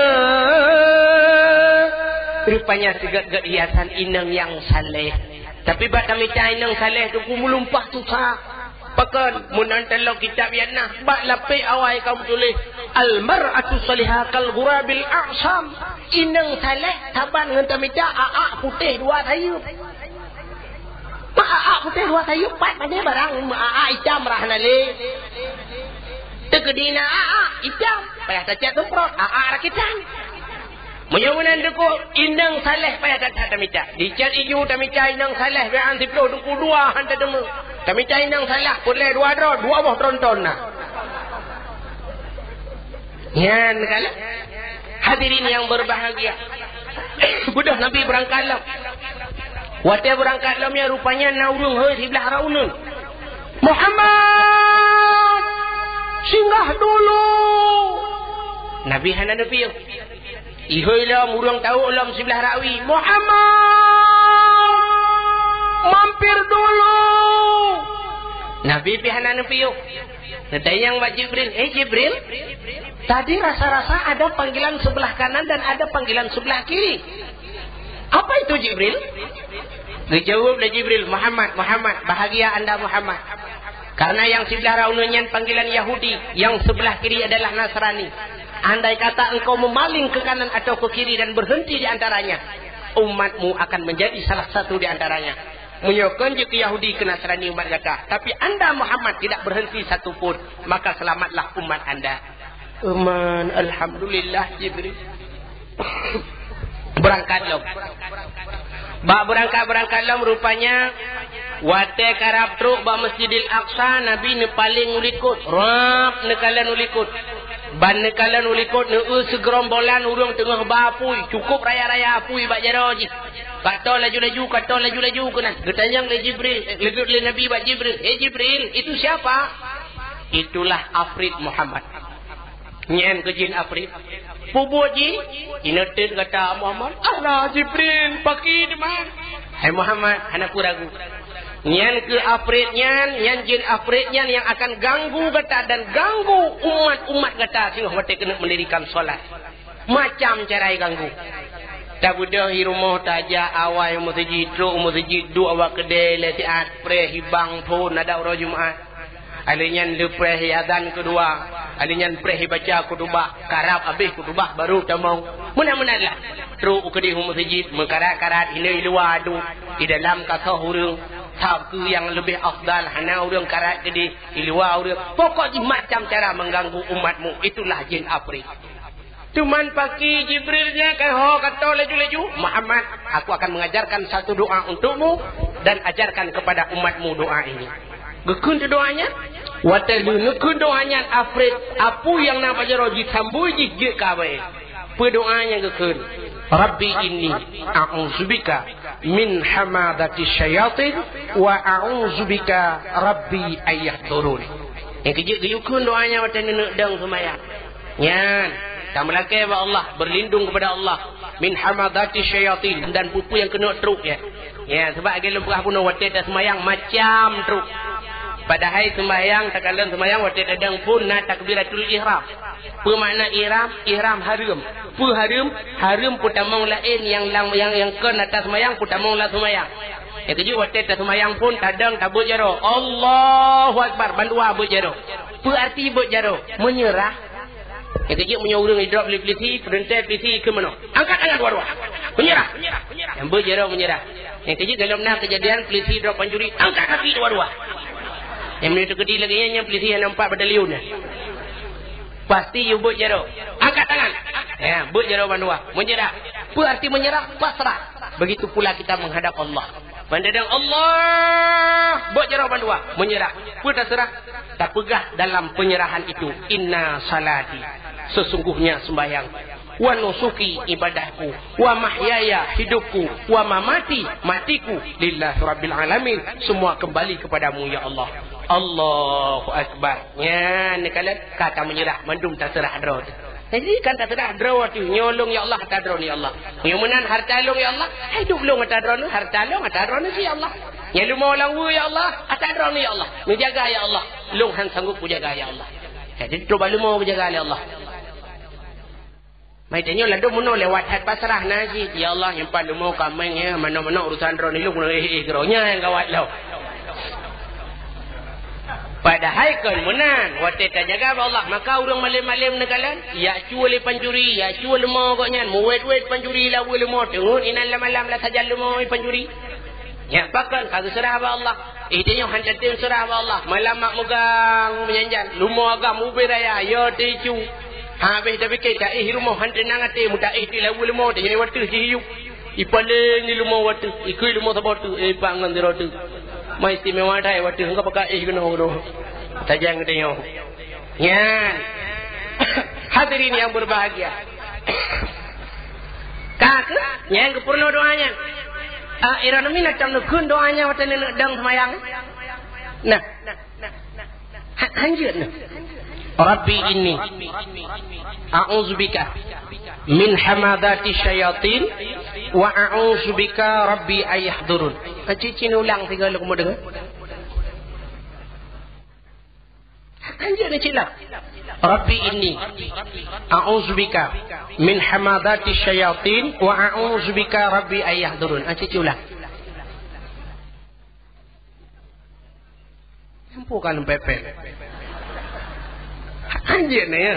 Rupanya sigét-gét hiasan inong nyang saleh. Tapi bak tamita inong saleh tu ku meulumpah susah. Pakon, meunan teulo kitab nyang na, bak lapék awai ka meutuléh, "Al-mar'atu salihah kal ghurabil a'sam." Inong saleh saban ngon tamita, aa putéh dua sayeuep. Mak aa putéh dua sayeuep, pat padé barang, mak aa itam rah na lé. Teukeudi na aa itam, payah tacak seumprot, aa rakitan. Meunyoe meunan teungku, inong saleh payah that-that tamita. Dicet iju tamita inong saleh, bèk an siplôh teungku dua han tateumé. Tamita inong saleh, peureulèe dua droe, dua boh tronton na. Nyan kan? Hadirin yang berbahagia. Beudôh Nabi beurangkat lom. Watèe beurangkat lom nyan rupanya na ureueng hôi siblah rot uneuen. "Muhammad, singgah dulu." Nabi hana neupiôh. Ihôi lom, ureueng tawök lom siblah rot wie, "Muhammad, mampir dulu." Nabi pih hana neupiôh. Neutanyong bak Jibril, "Eh Jibril, tadi rasa-rasa ada panggilan sebelah kanan dan ada panggilan sebelah kiri. Apa itu Jibril?" Geujaweueb lé Jibril, "Muhammad, Muhammad, bahagia Anda Muhammad. Karena yang siblah rot uneuen nyan panggilan Yahudi, yang sebelah kiri adalah Nasrani. Andai kata engkau memaling ke kanan atau ke kiri dan berhenti di antaranya, umatmu akan menjadi salah satu di antaranya. Meunyoe kon jeuet keu Yahudi, keu Nasrani umat gata, tapi Anda Muhammad tidak berhenti satu pun, maka selamatlah umat Anda." Aman, alhamdulillah, Jibril. Beurangkat lom. Bak beurangkat-beurangkat lom, rupanya watèe karab trok bak Masjidil Aqsa, Nabi neupaléng u likot, rab neukalon u likot. Ban neukalon u likot, neueu sigeurombolan ureueng teungoh ba apui, cukup raya-raya apui bak jaroe jih. Ka tô laju-laju, ka tô laju-laju keunan. Geutanyong lé Jibril, eh, lé Nabi bak Jibril, "Eh Jibril, itu siapa?" "Itulah Afrit Muhammad." "Nyan keuh jin Afrit." "Peue buet jih?" "Ineuteut gata Muhammad." "Alah Jibril, pakri teuma." "Hai Muhammad, hana peue ragu. Nyan keuh Afrit nyan, nyan jin Afrit nyan nyang akan ganggu gata dan ganggu umat-umat gata singoh watèe keuneuk meundirikan salat." Macam cara ganggu. Tabeudôh i rumoh tajak awai u meuseujid, trok u meuseujid, duek awak keudè lé siat, preh hibang phôn adak uroe Jumat. Alèh nyan lheueh preh hi azan keudua, alèh nyan preh hi baca khutubah, karab abéh khutubah baru tamong. Meunan-meunan lah. Trok u keudéh u meuseujid, meukarat-karat, hinoe i luwa adu, i dalam ka soh ureueng. Sabab keu nyang leubeh afdal, hana ureueng karat keudéh, i luwa ureueng. Pokok jih macam cara mengganggu umatmu, itulah jin Afrit. Teuma pakri Jibril nyan ka ho ka tô laju-laju, "Muhammad, aku akan mengajarkan satu doa untukmu dan ajarkan kepada umatmu doa ini." Geukheun doa nyan, watèe lheueh neukheun doa nyan, Afrit, apui nyang na bak jaroe jisambôi jih jeuet keu awai. Peue doa nyang geukheun? "Rabbi inni a'udzubika min hamadati syayatin wa a'udzubika rabbi an yahdurun." Nyang keu jeuet geuyue kheun doa nyan watèe neuneuk dong seumayang. Nyan, tameulakèe bak Allah, berlindung kepada Allah, min hamadati syayatin, dan peue-peue nyang keuneuk trok nyan. Nyan, sabab lagèe lôn peugah bunoe, watèe taseumayang macam trok. Padahai seumayang, takalon seumayang watèe tadong phôn na takbiratul ihram. Peue makna ihram? Ihram hareuem. Peue hareuem? Hareuem peutamong laén nyang lam, nyang, nyang kon ata seumayang peutamong lam seumayang. Nyang keu jeuet watèe taseumayang phôn tadong tabeuet jaroe. Allahu Akbar, bandua beuet jaroe. Peue arti beuet jaroe? Meunyeurah. Nyang keu jeuet meunyoe ureueng idrop lé pulisi, peurintah pulisi keu meunoe, "Angkat tangan dua-dua. Meunyeurah." Nyang beuet jaroe meunyeurah. Nyang keu jeuet golom na keujadian pulisi drop pancuri, "Angkat kaki dua-dua." Nyang meunyoe teukeudi lagèe nyan, nyan pulisi nyang nampak batalion nyan. Pasti yue beuet jaroe. "Angkat tangan." Ya, beuet jaroe bandua. Meunyeurah. Peue arti meunyeurah? Pasrah. Begitu pula kita menghadap Allah. Ban tadong Allah, beuet jaroe bandua, meunyeurah. Peue taseurah? Tapeugah dalam penyerahan itu, "Inna salati, sesungguhnya sembahyang, wa nusuki, ibadahku, wa mahyaya, hidupku, wa mamati, matiku, lillahi rabbil alamin, semua kembali kepadamu ya Allah." Allahu Akbar. Nyan neukalon ka tameunyeurah, mandum taseurah droe. Jadi kan taseurah droe teuh, nyoe lôn ya Allah, ata droeneuh ya Allah. Nyoe meunan harta lôn ya Allah, hidup lôn ata droeneuh, harta lôn ata droeneuh ya Allah. Nyoe leumo lam weue ya Allah, ata droeneuh ya Allah. Neujaga ya Allah, lôn han sanggup kujaga ya Allah. Jadi trok bak leumo geujaga lé Allah. Mai tanyoe ladôm meunoe lewat that pasrah na cit, ya Allah, nyimpan leumo kaméng ya, manok-manok urusan droeneuh lôn, eh, eh, keudroe nyan nyang gawat lom. Padahai kon meunan, watée tajaga bak Allah, maka ureuëng malém-malém neukalon, jak cue lé pancuri, jak cue leumo gobnyan, meuwét-wét pancuri lam weue leumo, teungeut inan lam malam lam sajan leumo pancuri. Nyak pakon ka geuseurah bak Allah. Eh, tanyoe han tatem seurah bak Allah. Malam mak meugang meujanjan, leumo agam ubé raya, yo teucu. Habéh tapike taéh rumoh han teunang até, meutaéh di lam weue leumo, tanyoe wateuh jih yub. Ipaleng di leumo wateuh, ikui leumo saboh teuh, eh, pang ngon sidroe teuh. Mai istimewa that wateuh, enggak pakai éh keunoe-keunoe. Tajang geutanyoe. Nyan. Hadirin yang berbahagia. Ka keuh, nyan geupeureunoe doa nyan. Ah, ironomi na cam neukheun doa nyan watée neuneuk dong seumayang. Nah. Ha, hanjeuet nyoe. Rabbi inni a'udzubika min hamazati syayatin wa a'udzubika rabbi ayahdurun. Cicin ulang tiga luk mudeungoe. Hanjeuet nyoe cit lah. Rabbi inni a'udzubika min hamazati syayatin wa a'udzubika rabbi ayahdurun. Cicin ulang. Ampu ka lôn pepet. Hanjeuet na ya.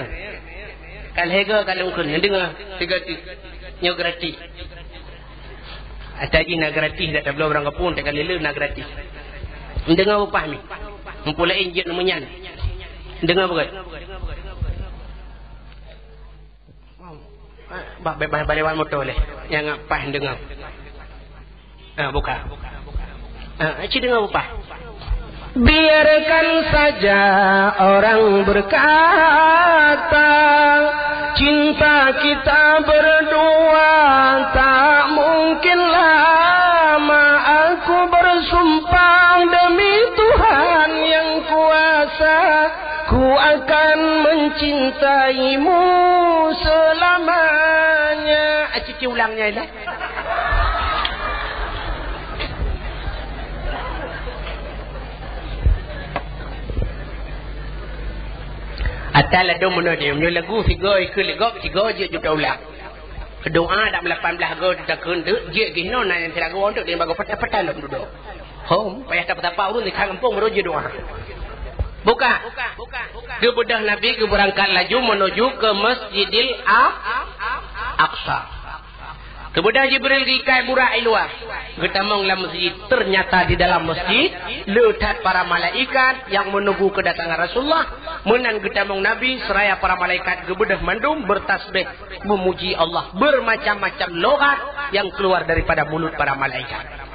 Ka lhèe goe ka lôn kheun, neudeungoe tiga ti. Nyoe gratis. Ata jih na gratis, dak tabloe barang kapeue, dak ka lhèe na gratis. Neudeungoe upah mi. Ampu laén jeuet neumeunyan. Neudeungoe beugét. Bah, bah, bah, bah lewat moto leh. Nyang paih deungoe. Ah, buka. Ah, ci deungoe buka. Biarkan saja orang berkata, cinta kita berdua tak mungkin lama. Aku bersumpah demi Tuhan yang kuasa, ku akan mencintaimu selamanya. Ah, ci, ci ulang nyan lah. Ata ladôm meunoe deh, meunyoe lagu sigoe ikeu ligop, sigoe jeuet juta ulang. Doa dak meulapan blaih goe takheun teuk, jeuet geuh inoe na nyang sira geuwoe teuk, deungon bagoe patah-patah lom dudoe. Hom, payah tapa-tapa ureueng di gampông baru jeuet doa. Buka. Geubeudôh Nabi geubeurangkat laju menuju ke Masjidil A-, Aqsa. Geubeudôh Jibril geuikat burak i luwa, geutamong lam masjid. Ternyata di dalam masjid le that para malaikat nyang menunggu kedatangan Rasulullah. Meunan geutamong Nabi seraya para malaikat geubeudôh mandum bertasbih memuji Allah, bermacam-macam lughat yang keluar daripada mulut para malaikat.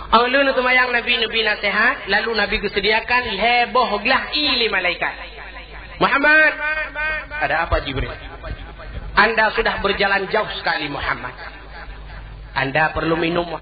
Óh lheueh neuseumayang Nabi neubri naseuhat, lalu Nabi geuseudiakan lhèe boh glah ié lé malaikat. "Muhammad!" "Ada apa, Jibril?" "Anda sudah berjalan jauh sekali, Muhammad. Anda perlu minum."